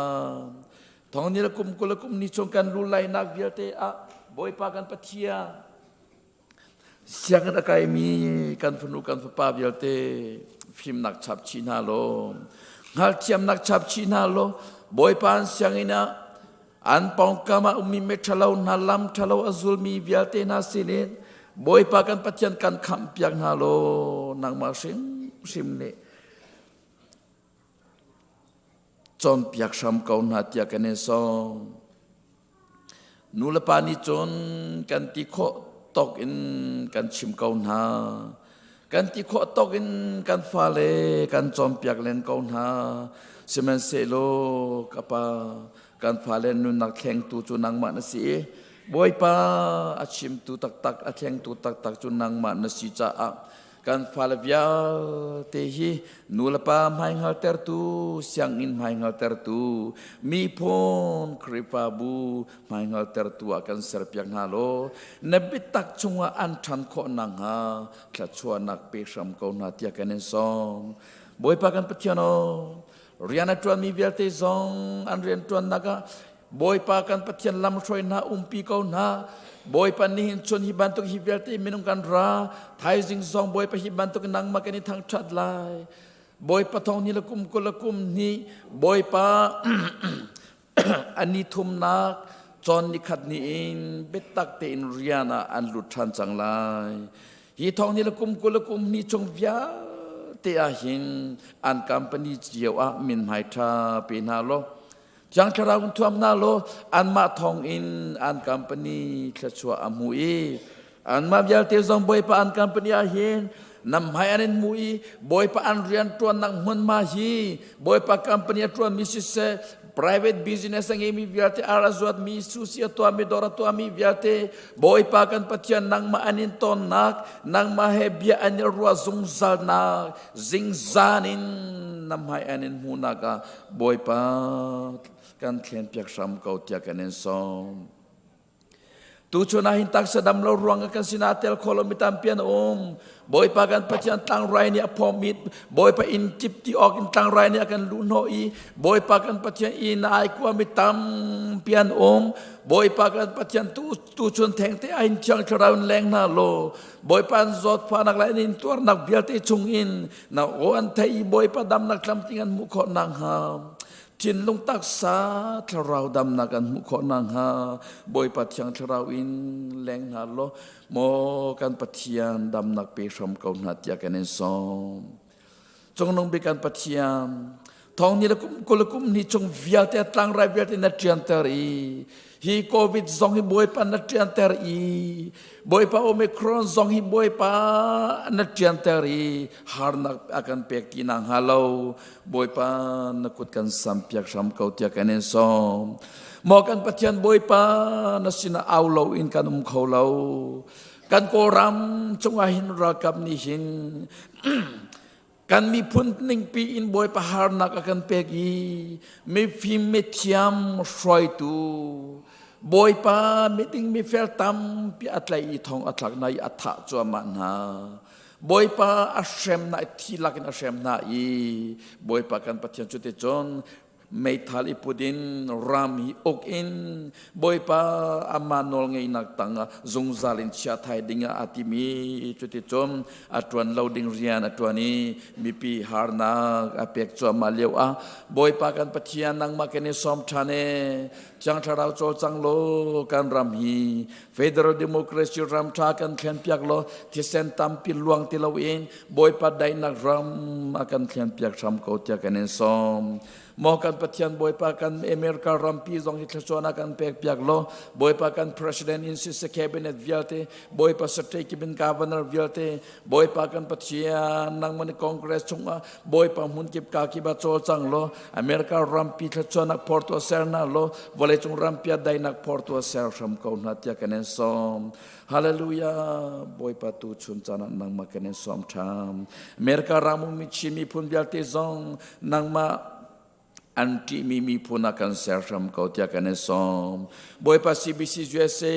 thong ni le kum 20 le kum ni chung kan lu lainak vialte ah Bawipa kan Pathian sianginn a kaimi kan fanu kan fapa vialte fimnak chap chih hna law hngalhthiamnak chap chih hna law Bawipa an sianginn ah an pawngkam ah ummi miṭhalo hna lam ṭhalo a zulmi vialte hna sinin Bawipa kan Pathian kan khamh piak hna law nangmah hrimhrim nih cawnpiak hram ko hna tiah kan in sawm. Nu le pa nih cun kan ti khawh tawk in kan chim ko hna. Kan ti khawh tawk in kan fale kan cawnpiak len ko hna. Sihmanhsehlaw ka pa, kan fale nunnak thlengtu cu nangmah na si i Bawipa a chimtu taktak, a thlengtu taktak cu nangmah na si caah Kan fale vialte hi nulepa hmaihngaltertu, sianginn hmaihngaltertu, miphun Khrihfabu hmaihngaltertu ah kan serpiak hna law na biatak chungah an ṭhan khawh nakhnga thluachuahnak pe hram ko hna tiah kan in sawm. Bawipa kan Pathian aw, rian a ṭuanmi vialte zong an rianṭuannak ah Bawipa kan Pathian lamhruai hna umpi ko hna. Bawipa nihin chun hi bantuk hi vialte minung kan ra. Thaizing zong Bawipa hi bantuk nangmah kan i thangṭhat lai. Bawipa thong ni le kum 20 le kum hnih Bawipa ani thumnak cawn ni khat ni in biatak tein rian ah an lut ṭhan cang lai. Hi thong ni le kum 20 le kum hnih chung vialte ah hin an company cio ah min hmai ṭha pe hna law Thiang Thlarau in thuam hna law anmah thawng in an company thluachuah a hmu i anmah vialte zong Bawipa an company ah hin nam hmai an in hmu i Bawipa an rian ṭuannak hmunhma hi Bawipa company a ṭuanmi siseh private business a ngeimi vialte ar a zuatmi sushi a tuahmi dawr a tuahmi vialte Bawipa kan Pathian nangmah an in tonnak nangmah he bia an i ruah zungzalnak zingzan in na hmai an in hmuhnak ah Bawipa kan thlenpiak hram ko tiah kan in sawm. Tuchun ah hin taksa dam lo ruang ah kan sinah tel kho lomi tampi an um. Bawipa kan Pathian tlangrai nih a phawm i Bawipa inn kip ti awk in tlangrai nih a kan luhhnawh i Bawipa kan Pathian inn a ai kuami tampi an um. Bawipa kan Pathian tu tuchun thengte ah hin Thiang Thlarau in leng hna law Bawipa an zawtfahnak le an intuarnak vialte chung in Na aw an theih i Bawipa damnak tlamtling an hmuh khawh nakhnga thinlung taksa thlarau damnak an hmuh khawh nakhnga Bawipa Thiang Thlarau in leng hna law maw kan Pathian damnak pe hram ko hna tiah kan in sawm. Cungnung bik kan Pathian. Thong ni le kum kul le kum ni chung vialte tlangrai vialte na ṭianter i hi COVID zong hi Bawipa na ṭianter i Bawipa Omicron zong hi Bawipa na ṭianter i harnak a kan pek ti na hnga lo. Bawipa na kut kan sampiak hram ko tiah kan in sawm. Maw kan Pathian Bawipa na sinah au lo in kan um kho lo. Kan Kawlram cungah hin ralkap nih hin Kan miphun ningpi in Bawipa harnak a kan pek i mifim mithiam hruaitu Bawipa miding mifel tampi a tlaih i thong a thlak hna i a thah cuahmah hna. Bawipa a hrem hna i thi lakin a hrem hna i Bawipa kan Pathian cuticun meithal i put in ram hi uk in Bawipa amah nawlngeihnak tangah zungzal in chia thai dingah a timi cuticun a ṭuan lo ding rian a ṭuan i mipi harnak a pek cuahmah lio ah Bawipa kan Pathian nangmah kan i sawm ṭhan e Thiang Thlarau cawlcang law kan ram hi Federal Democracy ram ṭha kan thlen piak law thisen tampi luang ti loin Bawipa daihnak ram a kan thlen piak hram ko tiah kan in sawm. Maw kan Pathian Bawipa kan America rampi zong hi thluachuahnak kan pek piak law Bawipa kan President in siseh cabinet vialte Bawipa state kip in governor vialte Bawipa kan Pathian nangmah nih Congress chungah Bawipa hmun kip ka kip ah cawlcang law America rampi thluachuahnak phortu a ser hna law vawleicung rampi ah daihnak phortu a ser hram ko hna tiah kan in sawm. Hallelujah Bawipa tu chun caan ah nangmah kan in sawm ṭhan. America ram ummi Chin miphun vialte zong nangmah an ṭihmi miphun ah kan ser hram ko tiah kan in sawm. Bawipa CBC USA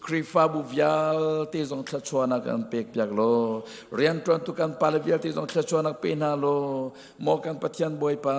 Khrihfabu vialte zong thluachuahnak kan pek piak law rianṭuantu kan pale vialte zong thluachuahnak pe hna law maw kan Pathian Bawipa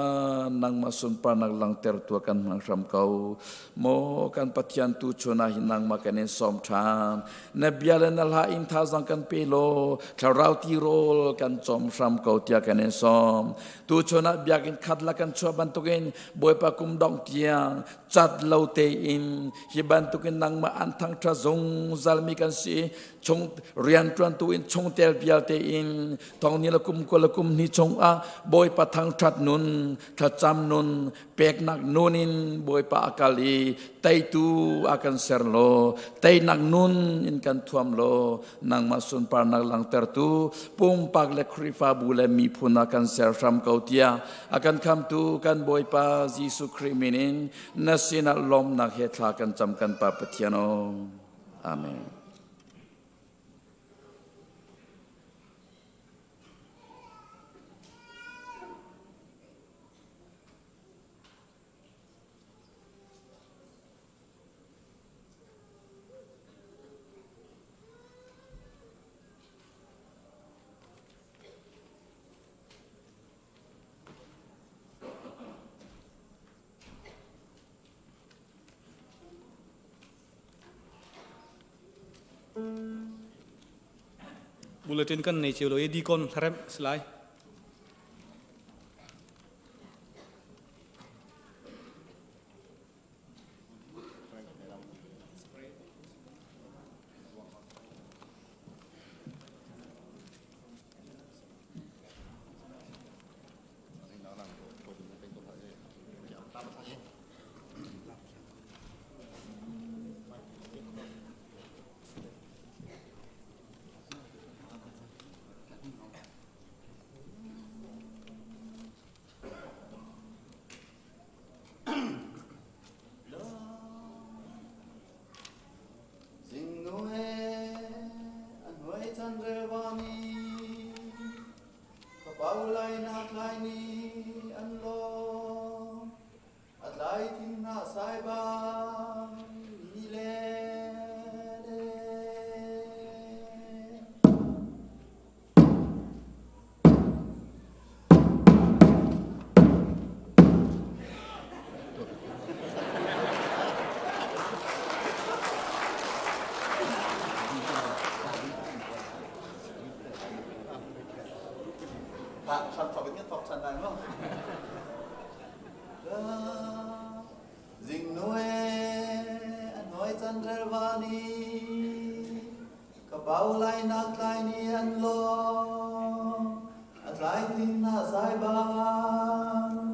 nangmah sunparnak langhter tu kan hmang hram ko. Maw kan Pathian tu chun ah hin nangmah kan in sawm ṭhan. Na bia le na hla in thazang kan pe law thlarau tirawl kan cawm hram ko tiah kan in sawm. Tu chun ah biakinn khat la kan chuah bantukin Bawipa kum dongh tiang cat lo tein hi bantukin nangmah an thangṭha zungzal mi kan si chung rianṭuantu in chungtel vialte in thong ni le kum kul le kum hnih chungah Bawipa thangṭhat nun thlacam nun peknak nun in Bawipa a kal i teitu a kan ser law teinak nun in kan thuam law nangmah sunparnak langhtertu pumpak le Khrihfabu le miphun ah kan ser hram ko tiah a kan khamtu kan Bawipa Jesuh Khrih min in na sinah lawmnak he thla kan cam kan Pa Pathian aw. Amen. Bulletin kan nei cio lo i dikon hlaremh si lai. Zingnu he an hnuai chanrel vami Fapau lai nak lai ni an lawm A tlai thing hna sai bang ni le le. Zingnu e a hnuai chanrel vani Ka pau lai nak tlai ni an lawm a tlai thing hna sai bang.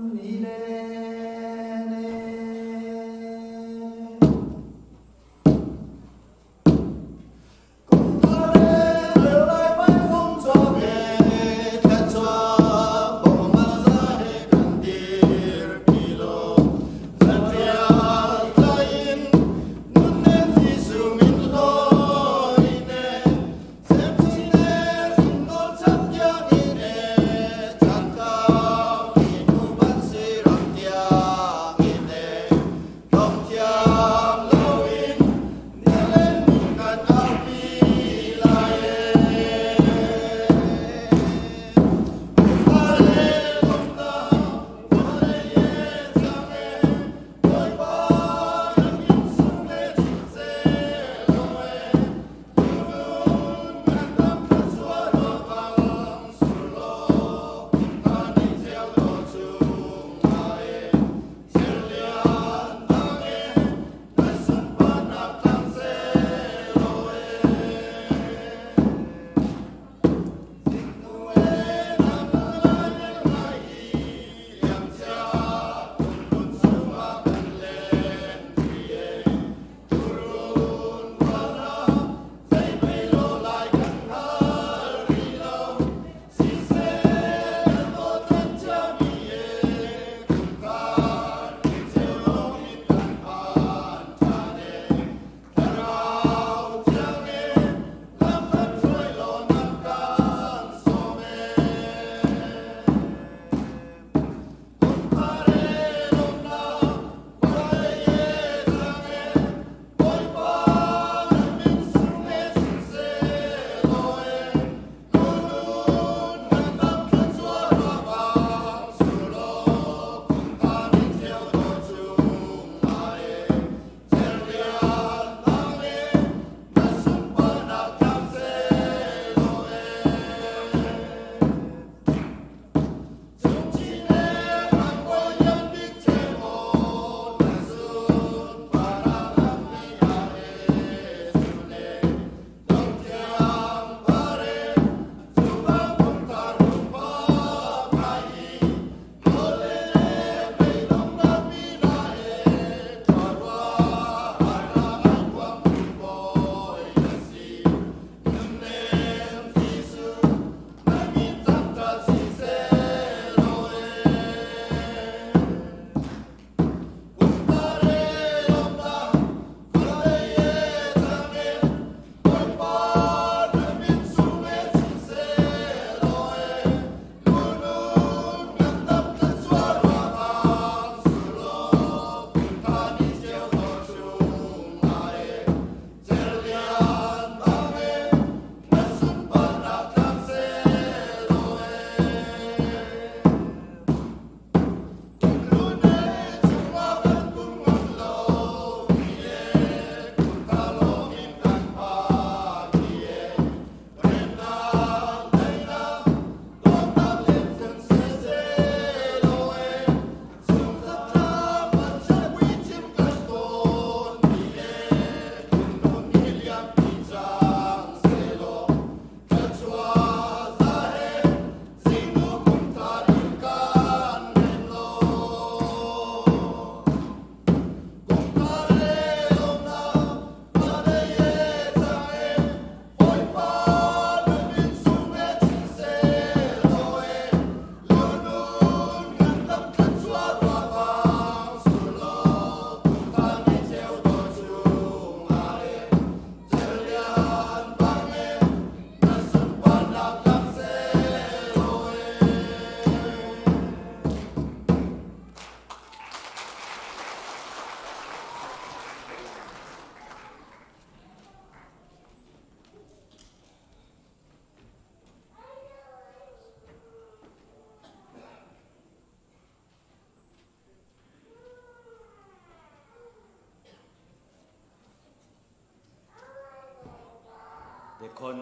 Dekhon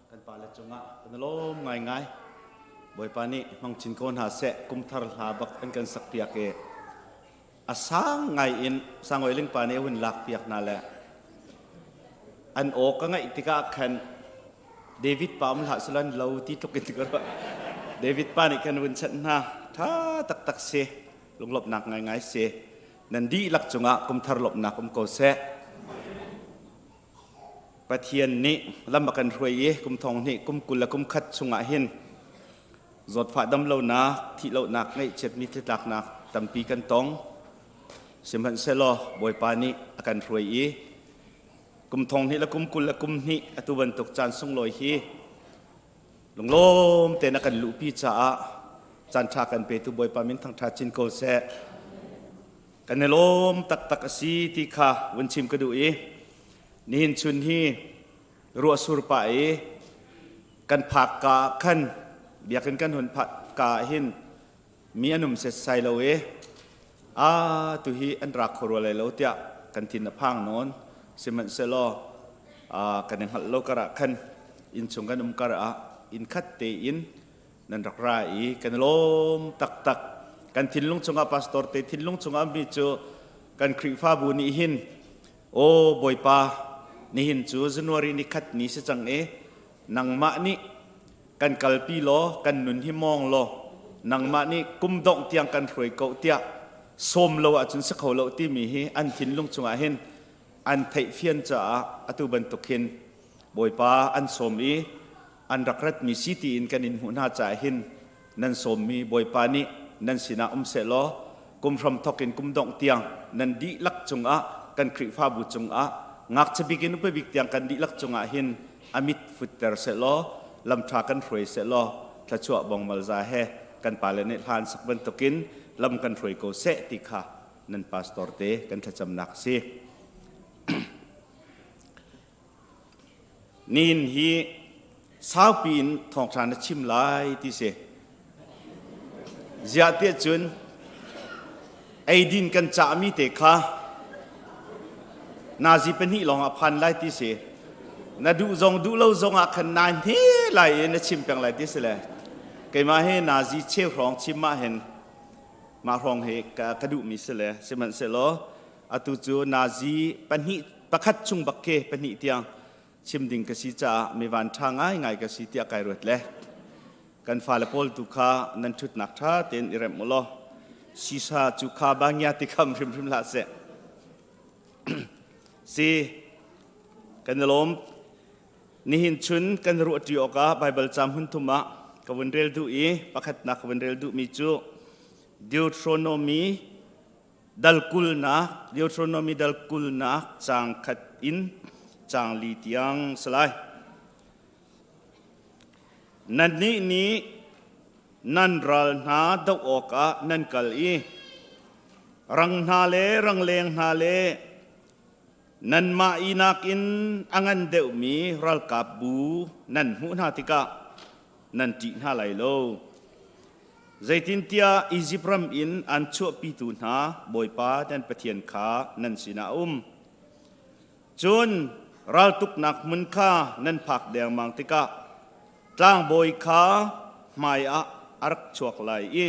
kan pale cungah kan lawm ngaingai. Bawipa nih hmang chin ko hna seh kumthar hla bak an kan sak piak i a sang ngai in sangoi lingpa nih a hun lak piak hna le an aw ka ngaih tikah khan David pa um hlah sulan lo ti tluk in ka ruah. David pa nih khan vun chanh hna tha taktak si lunglawmhnak ngaingai si nan dihlak cungah kumthar lawmhnak um ko seh. Pathian nih lam a kan hruai i kum thong hnih kum 20 le kum khat chungah hin zawtfah damlonak, thihlohnak, ngaihchiatmi tlitlaknak tampi kan tong. Sihmanhsehlaw Bawipa nih a kan hruai i kum thong hnih le kum 20 le kum hnih atu bantuk caan sunglawi hi lunglawm tein a kan luhpi caah caan ṭha kan petu Bawipa min thangṭha chin ko seh. Kan i lawm taktak a si ti kha vun chim ka duh i nihin chun hi ruahsur pah i kan phak ka ah khan biakinn kan hun phak ka ah hin mi an um setsai lo i a tuhi an rak kho rua lai lo tiah kan thin a phang nawn. Sihmanhsehlaw kan i hngalh lo kar ah khan innchung kan um kar ah inn khat tein nan rak ra i kan i lawm taktak. Kan thinlung chungah, pastor te thinlung chungah mi cu kan Khrihfabu nih hin aw Bawipa, nihin cu January ni khat ni si cang i nangmah nih kan kalpi law kan nun hi mawng law nangmah nih kum dongh tiang kan hruai ko tiah sawm lo ahcun si kho lo timi hi an thinlung chungah hin an theihfian caah atu bantuk hin Bawipa an sawm i an rak ratmi si tiin kan in hmuh hna caah hin nan sawmmi Bawipa nih nan sinah um sehlaw kum hram thawk in kum dongh tiang nan dihlak cungah, kan Khrihfabu cungah, ngakchia bik in upa bik tiang kan dihlak cungah hin a mit futter sehlaw lamṭha kan hruai sehlaw thluachuah bong malza he kan pale nih hlan sak bantukin lam kan hruai ko seh ti kha nan pastor te kan thlacamnak a si. Nihin hi saupi in thawngṭha na chim lai ti si. Ziah tiah cun eidin kan cahmi te kha nazi pahnih lawng ah phan lai ti si. Na duh zong duh lo zong ah khan naa hne lai i na chim peng lai ti si le keimah hi nazi cheu hrawng chim ah hin mah hrawng hi ka duhmi si le sihmanhsehlaw atu cu nazi pahnih pakhat chung bak ke pahnih tiang chim ding ka si caah mi van ṭha ngaingai ka si tiah kai ruat le kan fale pawl tu kha nan ṭhutnak ṭha tein i remh u law sisa cu kha bangya ti kham hrimhrim hlah seh. Si kan i lawm. Nihin chun kan ruahṭi awkah Baibal caam hun thum ah ka vun rel duh i pakhatnak ka vun rel duhmi cu Deuteronomy dal kulnak, Deuteronomy dal kulnak caang khat in caang li tiang si lai. Nannih nih nan ral hna doh awkah nan kal i rang hna le rangleng hna le nanmah i nakin a ngan deuhmi ralkapbu nan hmuh hna tikah nan ṭih hna lai lo. Zeitintiah Izipt ram in an chuahpitu hna Bawipa nan Pathian kha nan sinah a um. Cun raltuknak hmun kha nan phak dengmang tikah tlangbawi kha hmaiah a rak chuak lai i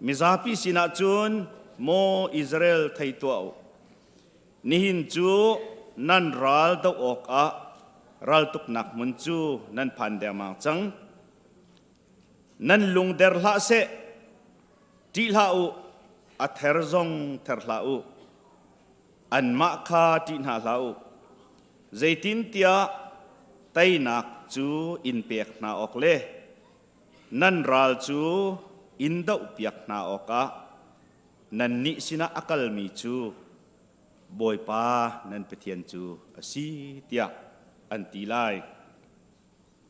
mizapi sinah cun, Maw Israel, thei tuah u! Nihin cu nan ral doh awkah raltuknak hmun cu nan phan dengmang cang. Nan lung der hlah seh, ṭih hlah u, a ther zong ther hlah u. Anmah kha ṭih hna hlah u. Zeitintiah teinak cu in pek hna awk le nan ral cu in dohpiak hna awkah nannih sinah a kalmi cu Bawipa nan Pathian cu a si, tiah an ti lai.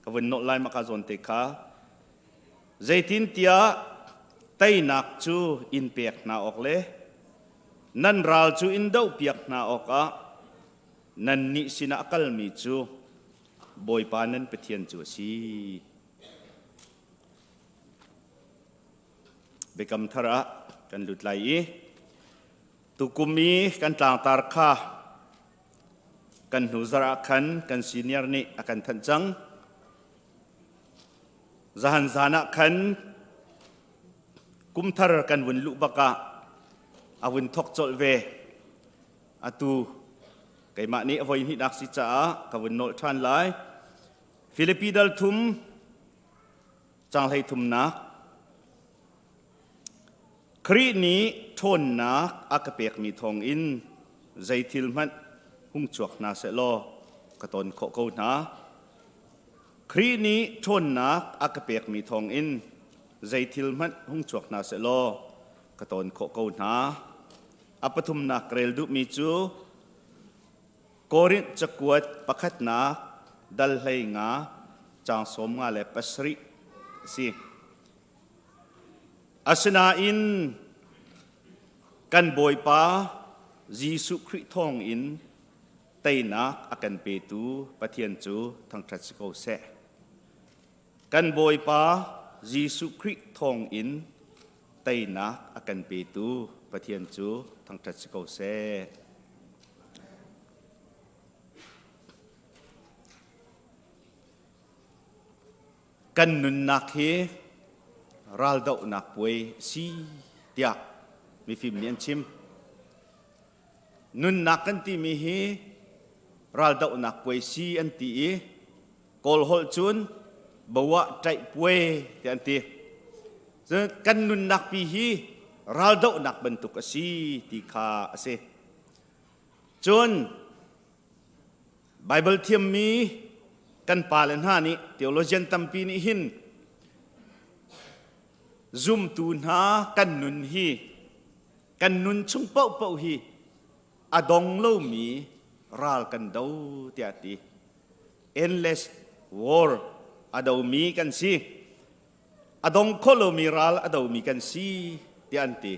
Ka vun nolh lai maka zawn te kha. Zeitintiah teinak cu in pek hna awk le nan ral cu in dohpiak hna awkah nannih sinah a kalmi cu Bawipa nan Pathian cu a si. Biakam thar ah kan lut lai i tukum i kan tlangtar kha. Kan hnu zarh ah khan kan senior nih a kan thanh cang. Zahan zan ah khan kumthar kan vun luh bak ah a vun thok colh ve. Atu keimah nih a voi hnihnak si caah ka vun nolh ṭhan lai. Filipi dal thum caang hlei thumnak Khrih nih ṭhawnnak a ka pekmi thawngin zei thil hmanh hung chuak hna sehlaw ka ton khawh ko hna. Khrih nih ṭhawnnak a ka pekmi thawngin zei thil hmanh hung chuak hna sehlaw ka ton khawh ko hna. A pathumnak rel duhmi cu Korinth cakuat pakhatnak dal 15 caang 57 a si. Asinain kan Bawipa Jesuh Khrih thawngin teinak a kan petu Pathian cu thangṭhat si ko seh. Kan Bawipa Jesuh Khrih thawngin teinak a kan petu Pathian cu thangṭhat si ko seh. Kan nunnak hi raldohnak puai si tiah mifim nih an chim. Nunnak kan timi hi raldohnak puai si an ti i Kawl holh cun bawah ṭaih puai tiah an ti. Cun kan nunnak pi hi raldohnak bantuk a si ti kha a si. Cun Baibal thiammi kan pale hna nih theologian tampi nih hin zumtu hna kan nun hi kan nun chung paohpaoh hi a dong lomi ral kan do tiah a ti. Endless war a domi kan si. A dong kho lomi ral a domi kan si tiah an ti.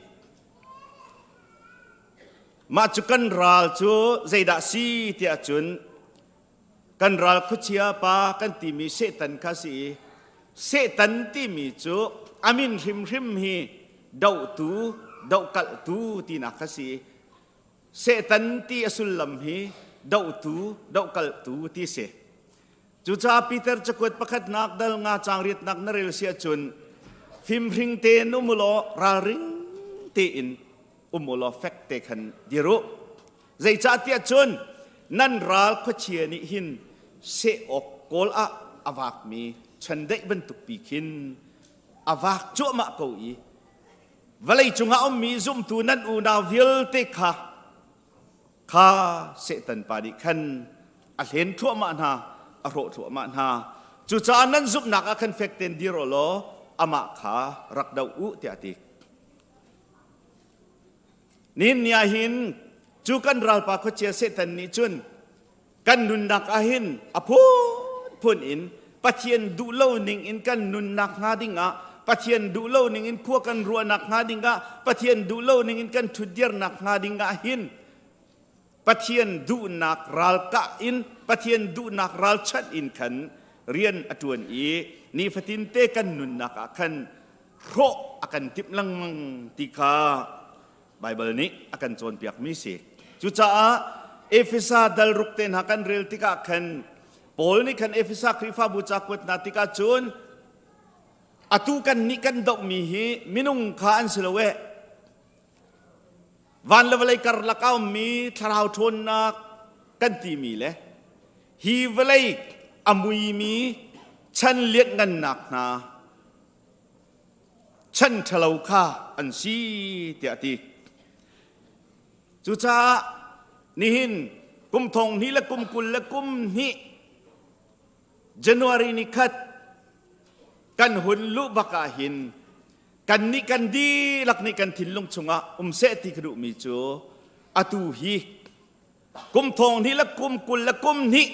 Mah cu kan ral cu zeidah si tiah cun kan ral khuachia pa kan timi Satan kha si i Satan timi cu a min hrimhrim hi dohtu, dohkalhtu tinak kha si. Satan ti a sullam hi dohtu, dohkalhtu ti si. Cucaah Peter cakuat pakhatnak dal nga caang riatnak na rel si ahcun fimhring tein um u law ralring tein um u law fek te khan dir u. Zeicahtiah cun nan ral khuachia nih hin seh awk kawl ah a vakmi chandeih bantuk pi khin a vak cuahmah ko i vawlei cungah ummi zumtu nan unau vialte kha Kha Satan pa nih khan a hlen thluahmah hna, a hrawh thluahmah hna. Cucaah nan zumhnak ah khan fek tein dir u law amah kha rak doh u tiah a ti. Nihin ni ah hin cu kan ralpa khuachia Satan nih cun kan nunnak ah hin a phunphun in Pathian duh lo ning in kan nunnak hnga ding ah Pathian duh lo ning in khua kan ruahnak hnga ding ah Pathian duh lo ning in kan ṭhutdirnak hnga ding ah hin Pathian duhnak ralkah in Pathian duhnak ralchanh in khan rian a ṭuan i nifatin te kan nunnak ah khan hrawh a kan timh lengmang ti kha Baibal nih a kan cawnpiakmi si. Cucaah Efesa dal ruk te hna kan rel tikah khan Paul nih khan Efesa Khrihfabu ca kuat hna tikah cun atu kan nih kan dohmi hi minung kha an si lo eh. Van le vawlei karlak a ummi thlarau ṭhawnnak kan timi le hi vawlei a muimi chan lianhngannak hna chan ṭhalo kha an si tiah a ti. Cucaah nihin kum thong hnih le kum 20 le kum hnih January ni khat kan hun luh bak ah hin kan nih kan dihlak nih kan thinlung chungah um seh ti ka duhmi cu atu hi Kum thong hnih le kum 20 le kum hnih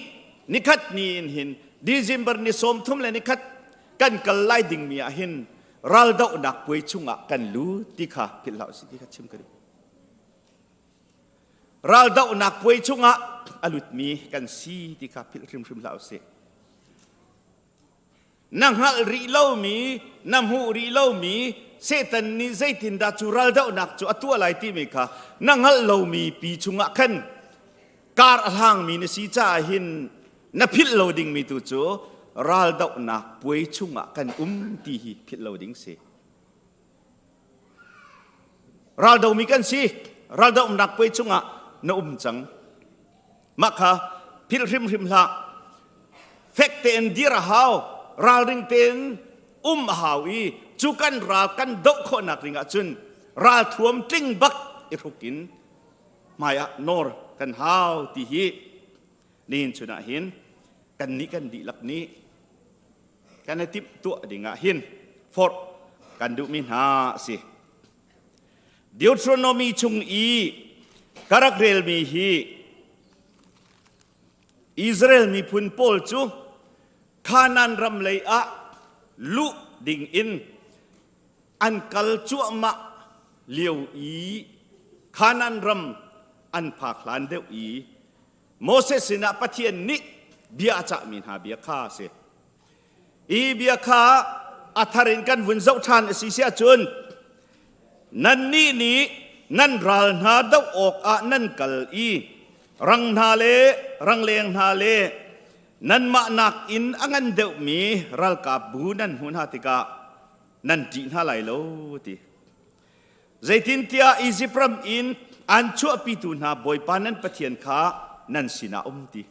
nikhat ni in hin December ni 30 le nikhat kan kal lai dingmi ah hin raldohnak puai chungah kan lut ti kha philh hlah usih ti kha chim ka duh. Raldohnak puai chungah a lutmi kan si ti kha philh hrimhrim hlah usih. Na hngalh rih lomi, na hmuh rih lomi Satan nih zeitindah cu raldohnak cu a tuah lai timi kha na hngalh lomi pi chungah khan Kar a hlangmi na si caah hin na philh lo dingmi tu cu raldohnak puai chungah kan um ti hi philh lo ding si. Raldomi kan si. Raldohnak puai chungah na um cang. Mah kha philh hrimhrim hlah. Fek tein dir a hau, ralring tein um a hau i cu kan ral kan doh khawhnak ding ahcun ralthuam tling bak i hruk in hmai ah nawr kan hau ti hi nihin chun ah hin kan nih kan dihlak nih kan i timh tuah ding ah hin forh kan duhmi hna a si. Deuteronomy chung i ka rak relmi hi Israel miphun pawl cu Kanaan ram lei ah luh ding in an kal cuahmah lio i Kanaan ram an phak hlan deuh i Moses sinah Pathian nih bia a cahmi hna bia kha a si. Hi bia kha a thar in kan vun zoh ṭhan a si si ahcun nannih nih nan ral hna doh awkah nan kal i rang hna le rangleng hna le nanmah nakin a ngan deuhmi ralkapbu nan hmuh hna tikah nan ṭih hna lai lo ti. Zeitintiah Izipt ram in aan chuahpitu hna Bawipa nan Pathian kha nan sinah um ti.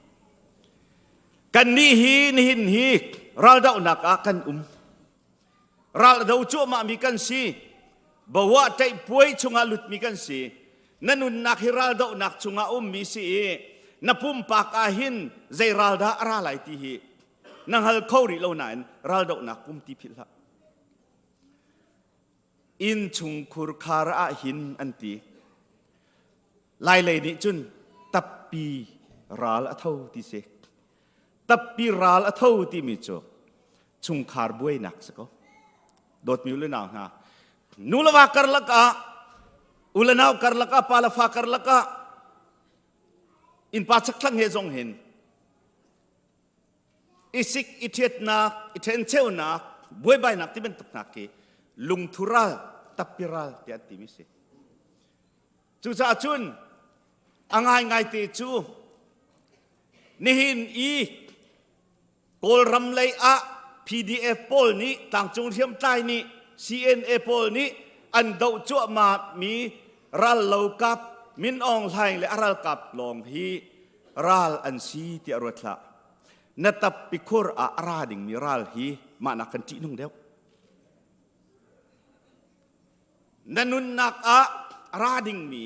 Kannih hi nihin hi raldohnak ah kan um. Ral a do cuahmahmi kan si. Bawah ṭaih puai chungah lutmi kan si. Na nunnak hi raldohnak chungah ummi si i na pumpak ah hin zei ral dah a ra lai ti hi na hngal kho rih lo nain raldohnak um ti philh hlah. Innchungkhur khar ah hin an ti. Lailei nih cun tappi ral a tho ti si. Tappi ral a tho timi cu chungkhar buainak si ko. Dawtmi u le nau hna, nu le va karlak ah, u le nau karlak ah, pa le fa karlak ah, innpa chakthlang he zong hin i sik i ṭhiatnak i ṭhencheunak buaibainak ti bantuk hna khi lungthu ral tappi ral tiah an timi si cucaah cun a ngaingai te cu nihin i Kawlram lei ah PDF pawl nih tlangcung hriamtlai nih CNA pawl nih an doh cuahmah mi rallokap Min Aung Hlaing le a ralkap lawng hi ral an si tiah ruat hlah. Na tappi khur ah a ra dingmi ral hi mah nak kan ṭihnung deuh. Na nunnak ah a ra dingmi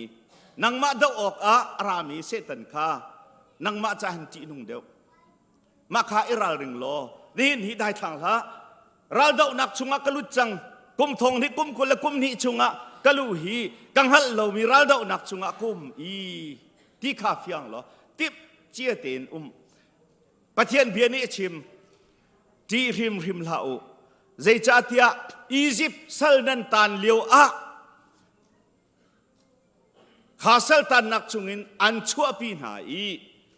nangmah doh awk ah a rami Satan kha nangmah ca hin ṭihnung deuh. Mah kha i ralring law nihin hi daithlang hlah. Raldohnak chungah ka lut cang. Kum thong hi kum 20 le kum hnih chungah ka lu hi ka hngalh lomi raldohnak chungah ka um i ti kha fiang law tip cia tein um. Pathian bia nih a chim ṭih hrimhrim hlah u. Zeicahtiah Izipt sal nan taan lio ah Kha saltannak chungin an chuahpi hna i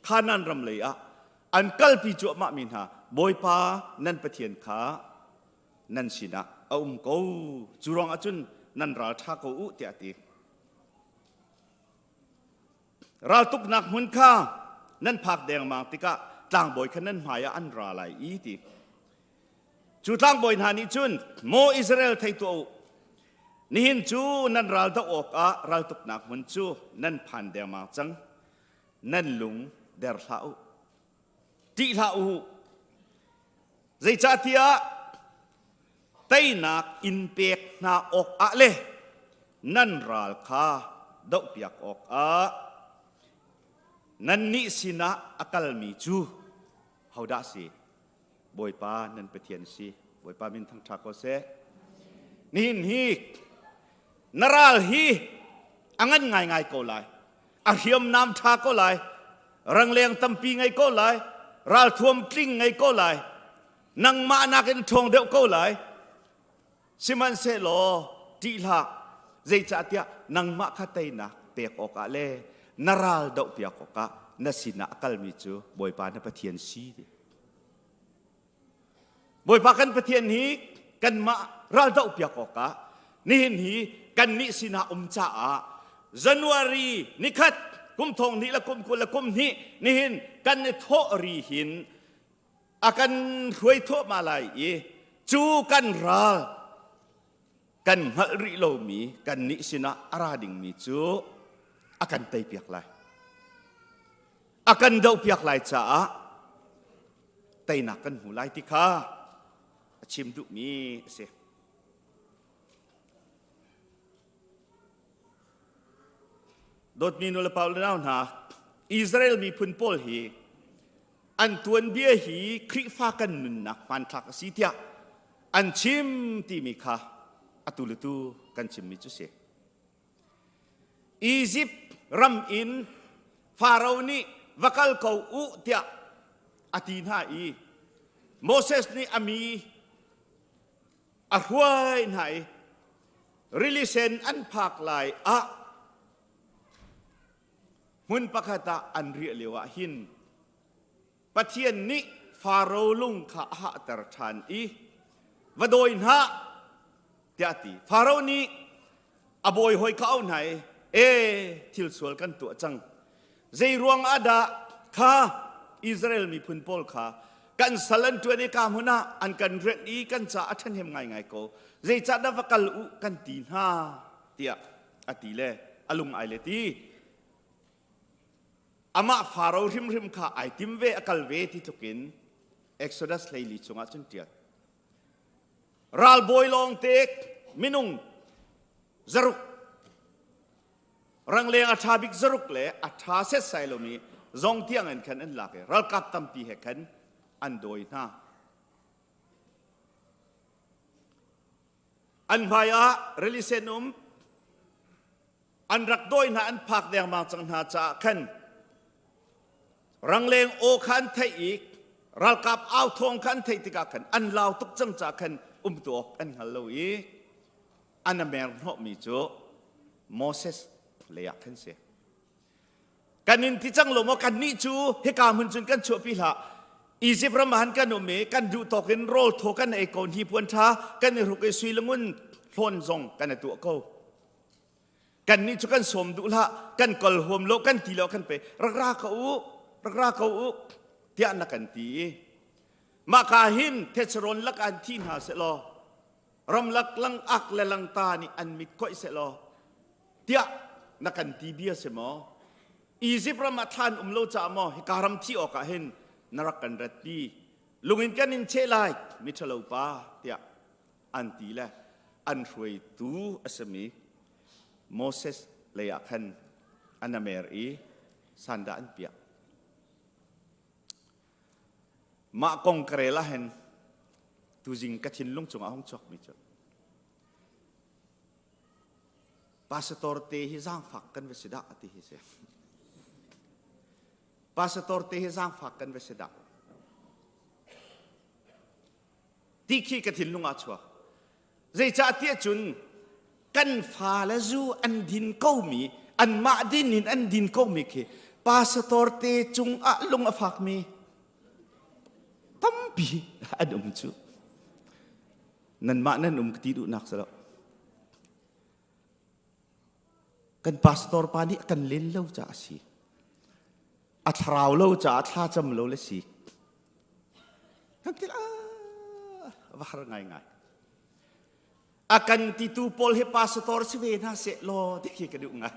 Kanaan ram lei ah an kalpi cuahmahmi hna Bawipa nan Pathian kha nan sinah a um ko. Cu ruangah cun nan ral ṭha ko u tiah a ti. Raltuknak hmun kha nan phak dengmang tikah tlangbawi kha nan hmaiah an ra lai i ti. Cu tlangbawi hna nih cun, Maw Israel thei tuah u, nihin cu nan ral doh awkah raltuknak hmun cu nan phan dengmang cang. Nan lung der hlah u, ṭih hlah u. Zeicahtiah teinak in pek hna awkah le nan ral kha dohpiak awkah nannih sinah a kalmi cu hodah si? Bawipa nan Pathian si. Bawipa min thangṭha ko seh. Nihin hi na ral hi a ngan ngaingai ko lai. A hriamnam ṭha ko lai. Rangleng tampi ngei ko lai. Ralthuam tling ngei ko lai. Nangmah nakin ṭhawng deuh ko lai. Sihmanhsehlaw ṭih hlah. Zeicahtiah nangmah kha teinak pek awkah le na ral dohpiak awkah na sinah a kalmi cu Bawipa na Pathian si ti. Bawipa kan Pathian hi kanmah ral dohpiak awkah nihin hi kannih sinah um caah January nikhat kum thong hnih le kum 20 le kum hnih nihin kan i thawh ri hin a kan hruai thuahmah lai i cu kan ral kan hngalh rih lomi kan nih sinah a ra dingmi cu a kan teipiak lai. A kan dohpiak lai caah teinak kan hmu lai ti kha a chim duhmi a si. Dawtmi nulepa le nau hna, Israel miphun pawl hi an tuanbia hi Khrihfa kan nunnak hmanthlak a si tiah an chim timi kha atu le tu kan chimmi cu si. Egypt ram in Faro nih va kal ko u tiah a ti hna i Moses nih a mi a hruai hna i rili sen an phak lai ah hmun pakhat ah an riah lio ah hin Pathian nih Faro lung kha a hahter ṭhan i va dawi hna tiah a ti. Faro nih a bawi hawi kha auh hna i e thil sual kan tuah cang. Zei ruang ah dah kha Israel miphun pawl kha kan sal an ṭuan i ka hmun ah an kan rianh i kan ca a ṭhahnem ngaingai ko. Zeicahdah va kal u kan ti hna tiah a ti le a lung ai let i amah Faro hrimhrim kha ai tim ve a kal ve ti tluk in Exodus 14 chungah cun ṭial. Ralbawi lawngte minung zaruk rangleng a ṭha bik zaruk le a ṭha setsai lomi zong tiang in khan an lak i ralkap tampi he khan an dawi hna. An hmai ah rili sen um an rak dawi hna an phak dengmang cang hna caah khan rangleng aw kha an theih i ralkap au thawng kha an theih tikah khan an lau tuk cang caah khan umtu awk an hngal lo i an a mer hnawhmi cu Moses lei ah khan si. Kan in ti cang lo maw kannih cu hika hmun cun kan chuahpi hlah. Egypt ram ah han kan um i kan duh tawk in rawl thaw kan ei ko hnipuan ṭha kan i hruk i sui le ngun hlawn zong kan i tuah ko. Kannih cu kan sawm duh hlah, kan kal huam lo, kan ti lo kan pe. Rak ra ko u, rak ra ko u tiah na kan ti i mah ka hin thetserawn lak an thi hna sehlaw ramlak langak le langta nih an mit khoih sehlaw tiah na kan ti bia si maw? Egypt ram ah thlan um lo caah maw hika ram thi awkah hin na rak kan ratpi? Lung in kan in cheh lai, miṭhalo pa tiah an ti le an hruaitu a simi Moses lei ah khan an amer i sandah an piah. Mah kong ka rel ah hin tuzing ka thinlung cungah hung chuakmi cu pastor te hi zaangfak kan va si dah ti hi si. Pastor te hi zaangfak kan va si dah. Ti khi ka thinlung ah chuak. Zeicah tiah cun kan fale zu an din komi anmah din in an din komi khi pastor te cungah lung a fakmi tampi an um cu. Nanmah nan um ka ti duhnak si lo. Kan pastor pa nih a kan len lo caah a si. A thlarau lo caah thlacam lo le si. Kan til ah va har ngaingai. A kan titu pawl hi pastor si ve hna seh law ti khi ka duh ngai.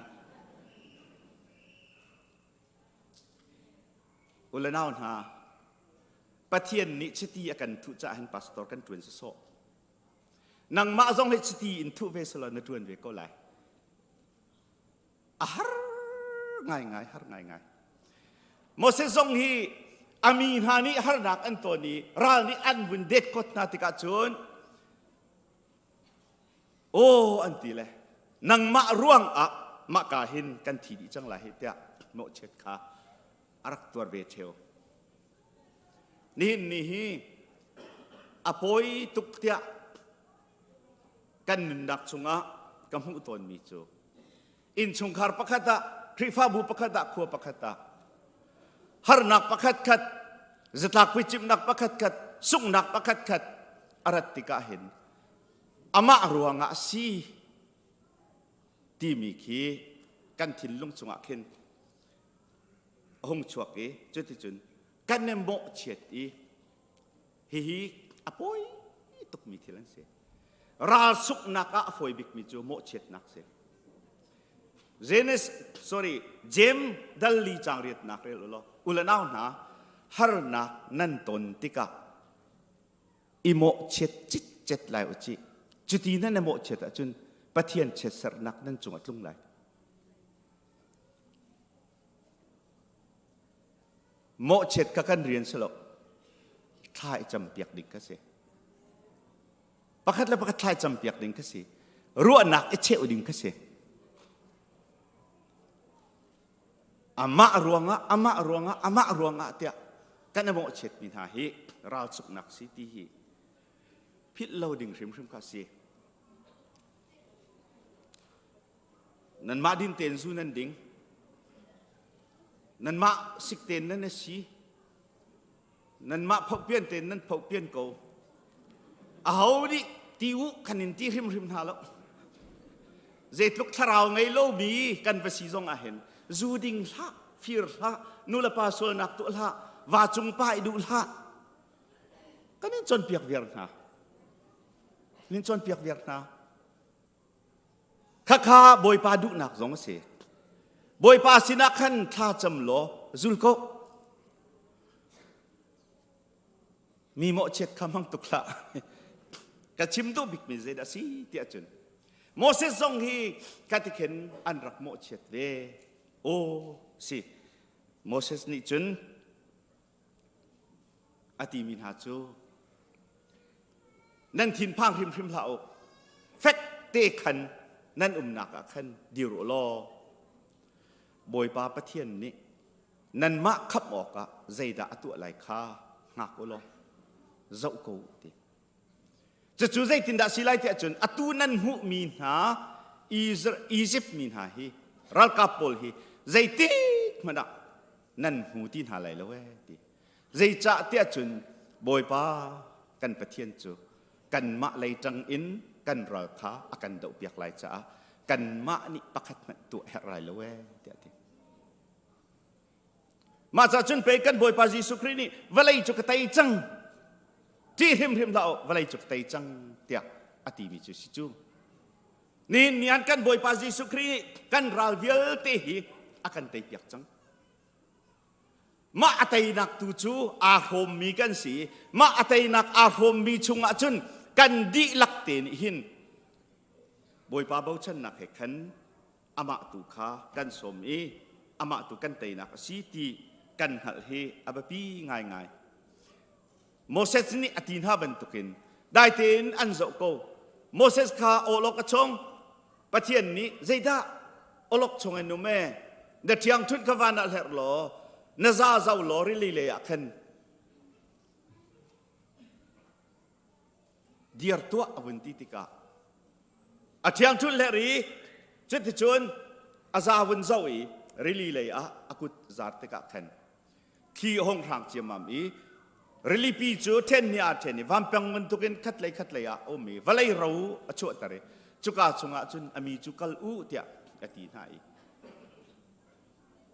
Ule nau hna, Pathian nih chiti a kan thuh caah hin pastor kan ṭuan sawsawh. Nangmah zong hi chiti in thuh ve selaw na ṭuan ve ko lai. A har ngaingai, har ngaingai. Moses zong hi a mi hna nih harnak an ton i ral nih an vun det kot hna tikah cun aw an ti le nangmah ruang ah mah ka hin kan thi dih cang lai hi tiah mawhchiat kha a rak tuar ve theo. Nihin ni hi a pawi tuk tiah kan nunnak chungah ka hmuh tawnmi cu innchungkhar pakhat ah Khrihfabu pakhat ah khua pakhat ah harnak pakhat khat zatlak puicimhnak pakhat khat sunghnak pakhat khat a rat tikah hin amah ruangah a si timi khi kan thinlung chungah khin. a hung chuak i cuticun kan i mawhchiat i hihi a pawi tukmi thil an si. Ral suknak ah a fawi bikmi cu mawhchiatnak si. Genesis sorry James dal li cang riatnak rel ulaw ulanau hna harnak nan ton tikah i mawhchiat citcet lai u cih. Cuti nan i mawhchiat ahcun Pathian chiatserhnak nan cung a tlung lai. Mawhchiat kha kan rian si lo. Thla i campiak ding kha si. Pakhat le pakhat thla i campiak ding kha si. Ruahnak i cheuh ding kha si. Amah ruangah, amah ruangah, amah ruangah tiah kan i mawhchiatmi hna hi ralchuknak si ti hi philh lo ding hrimhrim kha si. Nanmah din tein zu nan ding. Nanmah sik tein nan i si. Nanmah phohpian tein nan phohpian ko. Aho nih ti u kan in ti hrimhrim hna lo. Zeitluk thlarau ngei lomi kan va si zong ah hin zu ding hlah, fir hlah, nulepa sualnak tuah hlah, va cung pa i duh hlah. Kan in cawnpiak viar hna. Kan in cawnpiak viar hna. Khakha Bawipa duhnak zong a si. Bawipa sinah khan thla cam law zul ko. Mi mawhchiat kha hmang tuk hlah. Ka chim duh bikmi zeidah a si tiah cun Moses zong hi katikhen an rak mawhchiat ve. Aw si. Moses nih cun a timi hna cu nan thinphang hrimhrim hlah u fek te khan nan umnak ah khan dir u law Bawipa Pathian nih nanmah khamh awkah zeidah a tuah lai kha hngak u law zoh ko u ti Cucu zeitindah si lai tiah cun atu nan hmuhmi hna Izipt mi hna hi ralkap pawl hi zeitik hmanh ah nan hmu ti hna lai lo ee ti. Zeicah tiah cun Bawipa kan Pathian cu kanmah lei ṭang in kan ral kha a kan dohpiak lai caah kanmah nih pakhat hmanh tuah herh lai lo ee tiah a ti. Mah ca cun pei kan Bawipa Jesuh Khrih nih vawlei cu ka tei cang ṭih hrimhrim hlah u vawlei cu ka tei cang tiah a timi cu si cu. Nihin ni an kan Bawipa Jesuh Khrih nih kan ral vialte hi a kan teipiak cang. Mah a teinak tu cu aa hrawmmi kan si. Mah a teinak aa hrawmmi chungah cun kan dihlak te nih hin Bawipa bochannak he khan amah tu kha kan sawm i amah tu kan teinak a si ti kan hngalh hi a biapi ngaingai. Moses nih a ti hna bantukin dai tein an zoh ko. Moses kha awlok a chong. Pathian nih zeidah awlok chung in um e? Na ṭhiangṭhunh kha van ah hlerh law na za zo law rili lei ah khan dir tuah a vun ti tikah a ṭhiangṭhunh hler i cuticun a za vun zoh i rili lei ah a kut zar tikah khan thli a hung hrang ciammam i rilipi cu ṭhen hnih aa ṭhen i vampeng bantukin khatlei khatlei ah a um i vawlei ro a chuahter i cuka chungah cun a mi cu kal u tiah a ti hna i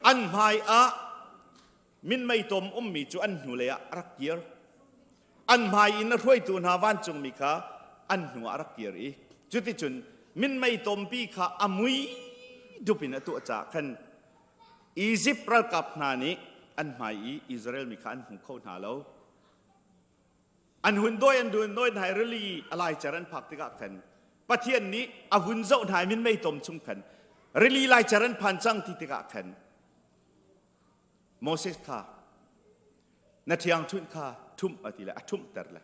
an hmai ah minmei tom ummi cu an hnulei ah a rak kir. An hmai in a hruaitu hna vancungmi kha an hnu ah a rak kir i cuticun minmei tompi kha a mui dup in a tuah caah khan Izipt ralkap hna nih an hmai i Israel mi kha an hmu kho hna lo. An hun dawi an hun dawi hna i rili a laicer an phak tikah khan Pathian nih a vun zoh hna i minmei tom chung khan rili laicer an phan cang ti tikah khan Moses kha na ṭhiangṭhunh kha ṭhumh a ti le a ṭhumhter le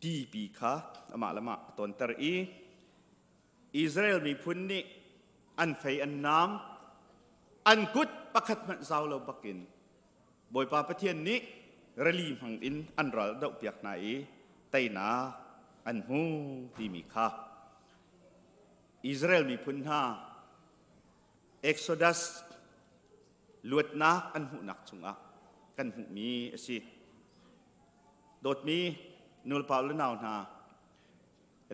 tipi kha amah le mah a tonter i Israel miphun nih an fei an naam an kut pakhat hmanh zau lo bakin Bawipa Pathian nih rili hmang in an ral dohpiak hna i teinak an hmu timi kha Israel miphun hna Exodus luatnak an hmuhnak chungah kan hmuhmi a si. Dawtmi nulepa le nau hna,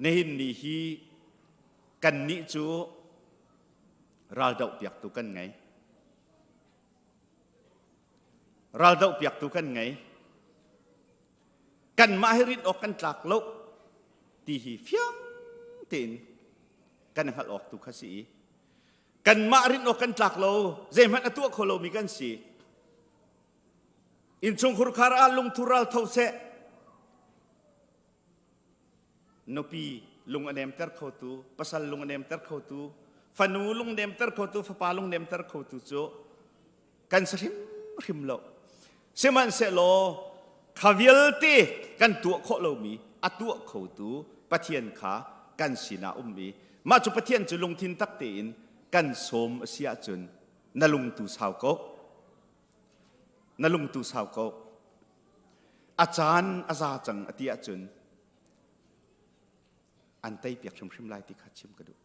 nihin ni hi kannih cu raldoh piaktu kan ngei. Raldoh piaktu kan ngei. Kanmah hi rinh awk kan tlak lo ti hi fiang tein kan hngalh awk tu kha si i kanmah rinh awk kan tlak lo zeihmanh a tuah kho lomi kan si. Innchungkhur khar ah lungthu ral tho seh nupi lung a nemter khotu pasal lung a nemter khotu fanu lung nemter khotu fapa lung nemter khotu cu kan si hrimhrim lo sihmanhsehlaw kha vialte kan tuah khawh lomi a tuah khotu Pathian kha kan sinah um i mah cu Pathian cu lungthin tak tein kan sawm a si ahcun na lung tu sau ko na lung tu sau ko a caan a za cang a ti ahcun an teipiak hrimhrim lai ti kha chim ka duh.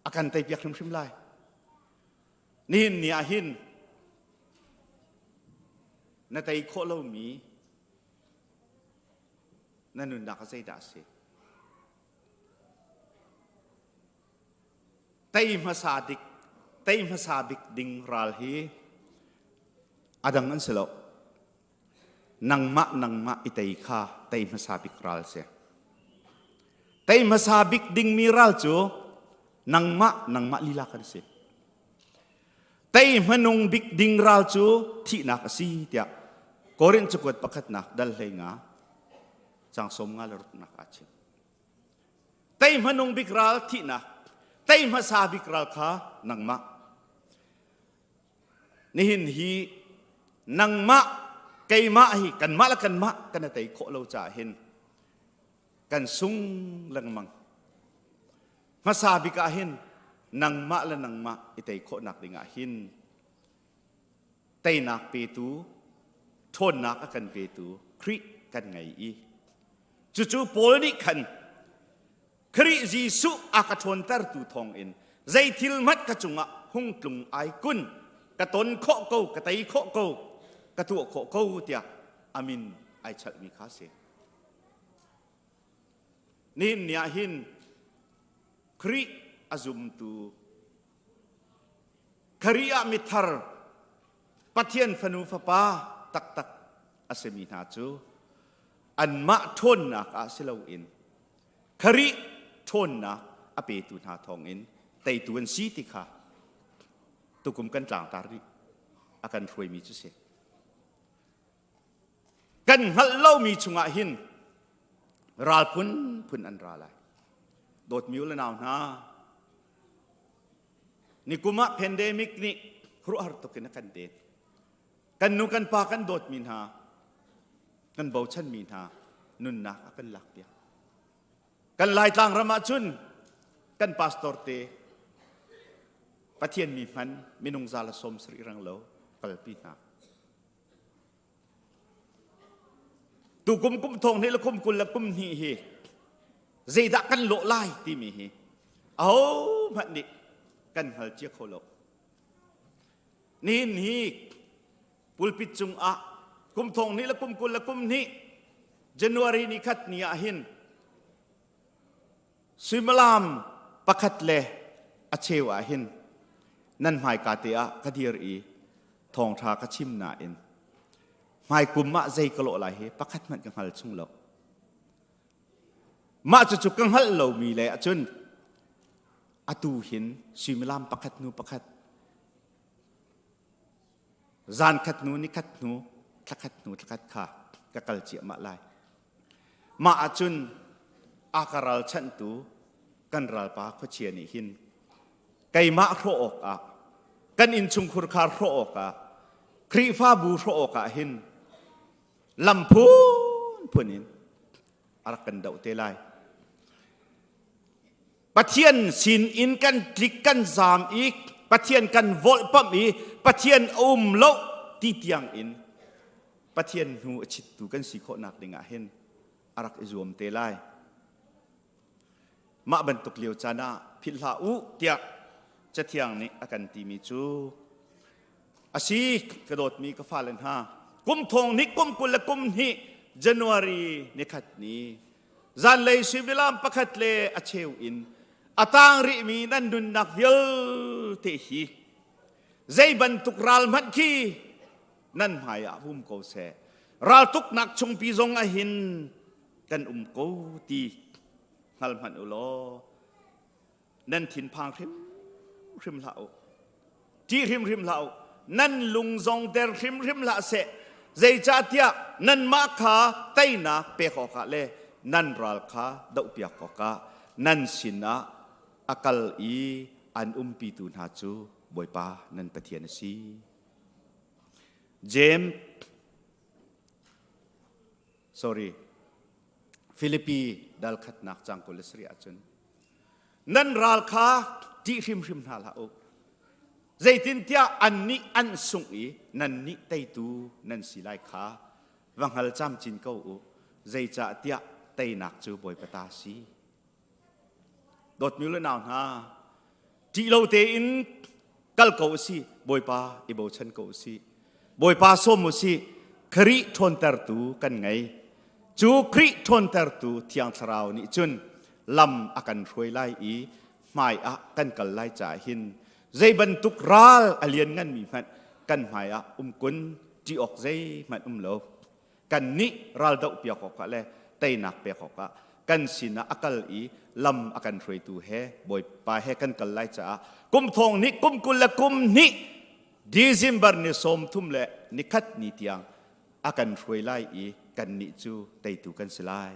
A kan teipiak hrimhrim lai. Nihin ni ah hin na tei khawh lomi na nunnak ah zeidah a si? Tei hmasa dik tei hmasa bik ding ral hi a dang an si lo. Nangmah nangmah i tei kha tei hmasa bik ral si. Tei hmasa bik dingmi ral cu nangmah nangmah lila kan si. Tei hmanung bik ding ral cu thihnak a si tiah Korin cakuat pakhatnak dal hlei nga cang som nga le ruknak aa chim. Tei hmanung bik ral thihnak, tei hmasa bik ral kha nangmah. Nihin hi nangmah keimah hi kanmah le kanmah kan i tei khawh lo caah hin kan sung lengmang. Hmasa bik ah hin nangmah le nangmah i tei khawhnak ding ah hin teinak petu ṭhawnnak a kan petu Khrih kan ngei i cucu Paul nih khan Khrih Jesuh a ka ṭhawntertu thawngin zei thil hmanh ka cungah hung tlung ai kun ka ton khawh ko ka tei khawh ko ka tuah khawh ko tiah amin ai chalhmi kha si. Nihin ni ah hin Khrih a zumtu Khrih ah mithar Pathian fanu fapa taktak a simi hna cu anmah ṭhawnnak ah si loin Khrih ṭhawnnak a petu hna thawngin teitu an si ti kha tukum kan tlangtar nih a kan hruaimi cu si. Kan hngalh lomi chungah hin ral phunphun an ra lai. Dawtmi u le nau hna, nikum ah pandemic nih khuaruahhar tuk in a kan den. Kan nu kan pa kan dawtmi hna, kan bochanmi hna nunnak a kan lakpiak. Kan Laitlang ram ah cun kan pastor te Pathian mi hman minung za le sawm sarih rang lo kalpi hna. Tukum kum thong hnih le kum 20 le kum hnih hi zeidah kan lawh lai timi hi ahohmanh nih kan hngal cia kho lo. Nihin hi pulpit cungah kum thong hnih le kum 20 le kum hnih January ni khat ni ah hin Suimilam pakhat le a cheu ah hin nan hmaika te ah ka dir i thawngṭha ka chim nain hmaikum ah zei ka lawh lai hi pakhat hmanh ka hngal chung lo. Mah cucu ka hngalh lomi le ahcun atu hin suimilam pakhat hnu pakhat zan khat hnu ni khat hnu thla khat hnu thla khat kha ka kal ciahmah lai. Mah ahcun a ka ralchanhtu kan ralpa khuachia nih hin keimah hrawh awkah kan innchungkhur khar hrawh awkah Khrihfabu hrawh awkah hin lam phunphun in a rak kan doh te lai. Pathian sin in kan tlik kan zaam i Pathian kan volhpamh i Pathian a um lo ti tiang in Pathian hnu a chittu kan si khawhnak ding ah hin a rak i zuam te lai. Mah bantuk lio caan ah philh hlah u tiah Cathiang nih a kan timi cu a si ka dawtmi ka fale hna kum thong hnih kum 20 le kum hnih January nikhat ni zanlei suimilam pakhat le a cheu in a tang rihmi nan nunnak vialte hi. Zei bantuk ral hmanh khi nan hmai ah um ko seh. Raltuknak chungpi zong ah hin kan um ko ti hngal hmanh u law nan thinphang hrimhrim hlah u. Ṭih hrimhrim hlah u. Nan lung zong der hrimhrim hlah seh. Zeicahtiah nanmah kha teinak pek awkah le nan ral kha dohpiak awkah nan sinah a kal i an umpitu hna cu Bawipa nan Pathian a si. James sorry Filipi dal khatnak cang 27 ahcun nan ral kha ṭih hrimhrim hna hlah u zeitintiah annih an sungh i nannih teitu nan si lai kha va hngal camcin ko u zeicahtiah teinak cu Bawipa ta a si Dawtmi le nau hna, ṭih lo tein kal ko u sih, Bawipa i bochan ko u sih. Bawipa sawm u sih, Khrih ṭhawntertu kan ngei. Cu Khrih ṭhawntertu Thiang Thlarau nih cun lam a kan hruai lai i hmai ah kan kal lai caah hin zei bantuk ral a liannganmi hmanh kan hmai ah um kun ṭih awk zeihmanh um lo. Kannih raldoh piak awkah le teinak pek awkah kan sinah a kal i lam a kan hruaitu he Bawipa he kan kal lai caah kum thong nih kum 20 le kum hnih December ni 31 ni tiang a kan hruai lai i kannih cu teitu kan si lai.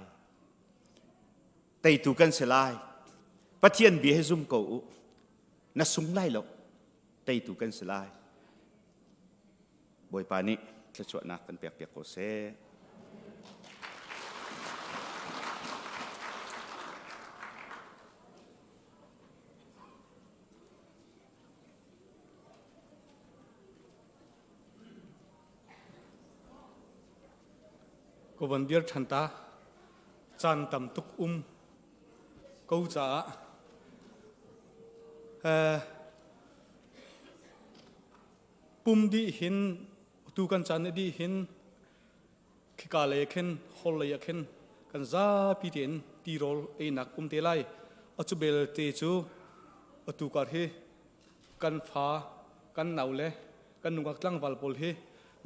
Teitu kan si lai. Pathian bia hi zum ko u. Na sung lai lo. Teitu kan si lai. Bawipa nih thluachuahnak kan pekpiak ko seh. Ka van dir ṭhan ta. Caan tam tuk um ko caah Pum dih hin tu kan caan dih hin khika lei khin hall lei ah khin kan zapi tein tirawl einak um te lai. Acu belte cu atu kar hi kan fa kan nau le kan nungak tlangval pawl hi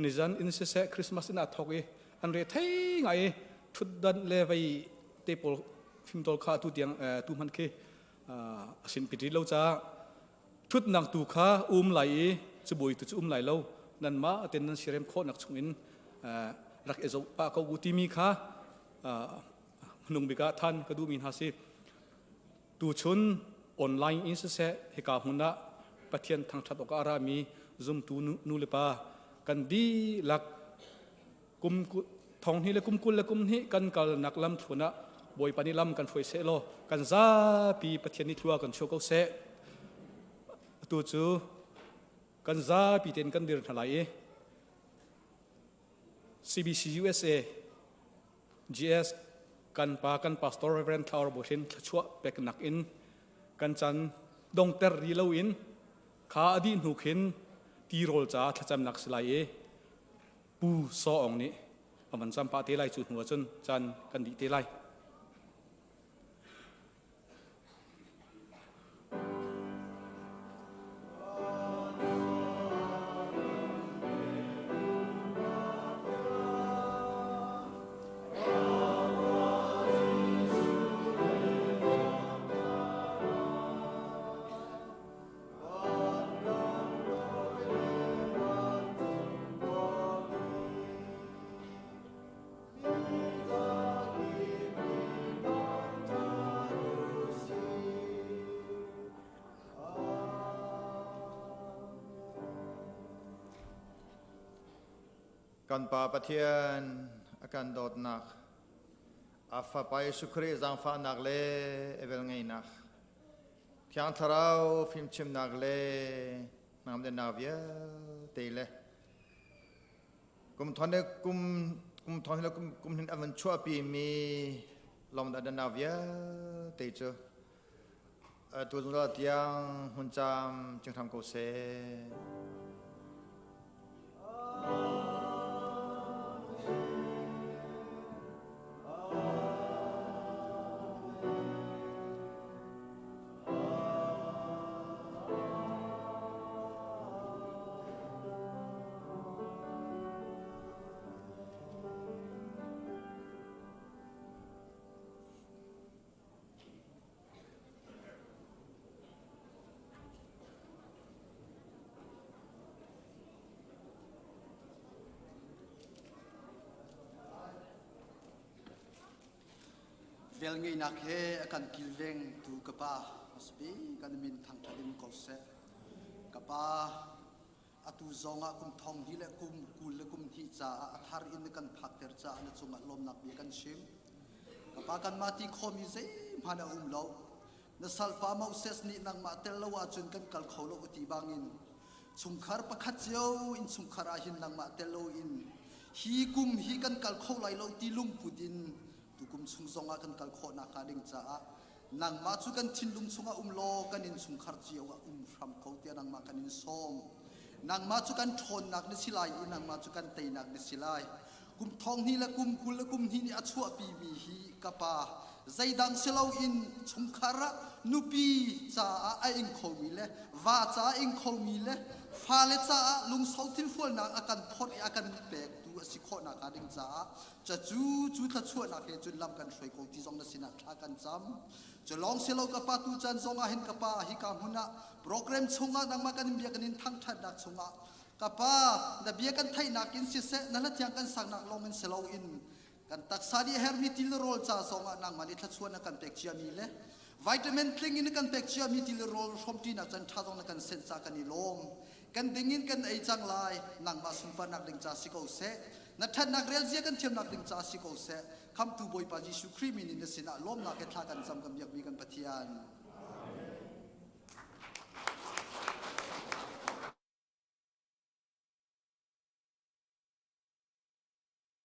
nizan in siseh Christmas in aa thawk i an re thei ngai i ṭhutdan le vei te pawl fimtawl kha tu tiang tu hmanh khi a sin pi lo caah Ṭhutnak tu kha um lai i cabuai tu cu um lai lo. Nanmah ten nan sirem khawhnak chungin rak i zoh pah ko u timi kha hnung bik ah than ka duhmi hna si. Tuchun online in siseh hika hmun ah Pathian thangṭhat awkah a rami zumtu nu le pa kan dihlak kum thong hnih le kum 20 le kum hnih kan kalnak lam thlun ah Bawipa nih lam kan hruai seh law kan zapi Pathian nih thlua kan chuah ko seh. Atu cu kan zapi tein kan dir hna lai i CBC USA GS kan pa kan pastor Reverend Thlau Bohrin thluachuah peknak in kan chan dongter ri lo in kha adi hnu khin tirawl ca thlacamnak si lai i Pu Saw Aung nih a van cam pah te lai cu hnu ahcun caan kan dih te lai. Kan Pa Pathian a kan dawtnak, a Fapa Jesuh Khrih zaangfahnak le a velngeihnak, Thiang Thlarau fimchimnak le hnangamdennak vialte le kum thon le kum kum thon le kum kum hin a van chuahpi mi lawmdannak vialte cu tu zungzal tiang hmun cam cinghram ko seh. Velngeihnak he a kan kilvengtu ka Pa hmasabik kan min thangṭhat in ko seh. Ka Pa, atu zongah kum thong hnih le kum 20 le kum hnih caah a thar in na kan phakter caah na cungah lawmnak bia kan chim. Ka Pa, kanmah ti khawmi zeihmanh a um lo. Na salpa Moses nih nangmah tel lo ahcun kan kal kho lo ti bangin chungkhar pakhat cio in chungkhar ah hin nangmah tel lo in hi kum hi kan kal kho lai lo ti lungput in tukum chung zongah kan kal khawh nakhnga ding caah nangmah cu kan thinlung chungah um law kan in chungkhar cio ah um hram ko tiah nangmah kan in sawm. Nangmah cu kan ṭhawnnak na si lai i nangmah cu kan teinak na si lai. Kum thong hnih le kum 20 le kum hnih nih a chuahpimi hi ka pa zeidang si loin chungkhar ah nupi caah a ing khomi le va caah ing khomi le fale caah lungsau thinfualnak a kan phorh i a kan pektu a si khawh nakhnga ding caah cu cu thluachuahnak he cun lam kan hruai ko ti zong na sinah thla kan cam. Cu lawng si lo ka pa, tu caan zong ah hin ka pa, hika hmun ah program chungah nangmah kan in bia kan in thangṭhatnak chungah ka pa, na bia kan theihnak in siseh, na hlathiang kan saknak lawng in si loin kan taksa nih hermi til rawl ca zongah nangmah nih thluachuah na kan pek ciami le vitamin tling in kan pek ciami til rawl hrawmṭinak can ṭha zong na kan senh ca kan i lawm. Kan ding in kan ei cang lai. Nangmah sunparnak ding ca si ko seh, na ṭhatnak relzia kan thiamnak ding ca si ko seh. Khamtu Bawipa Jesuh Khrih min in na sinah lawmnak he thla kan cam, kan biakmi kan Pathian.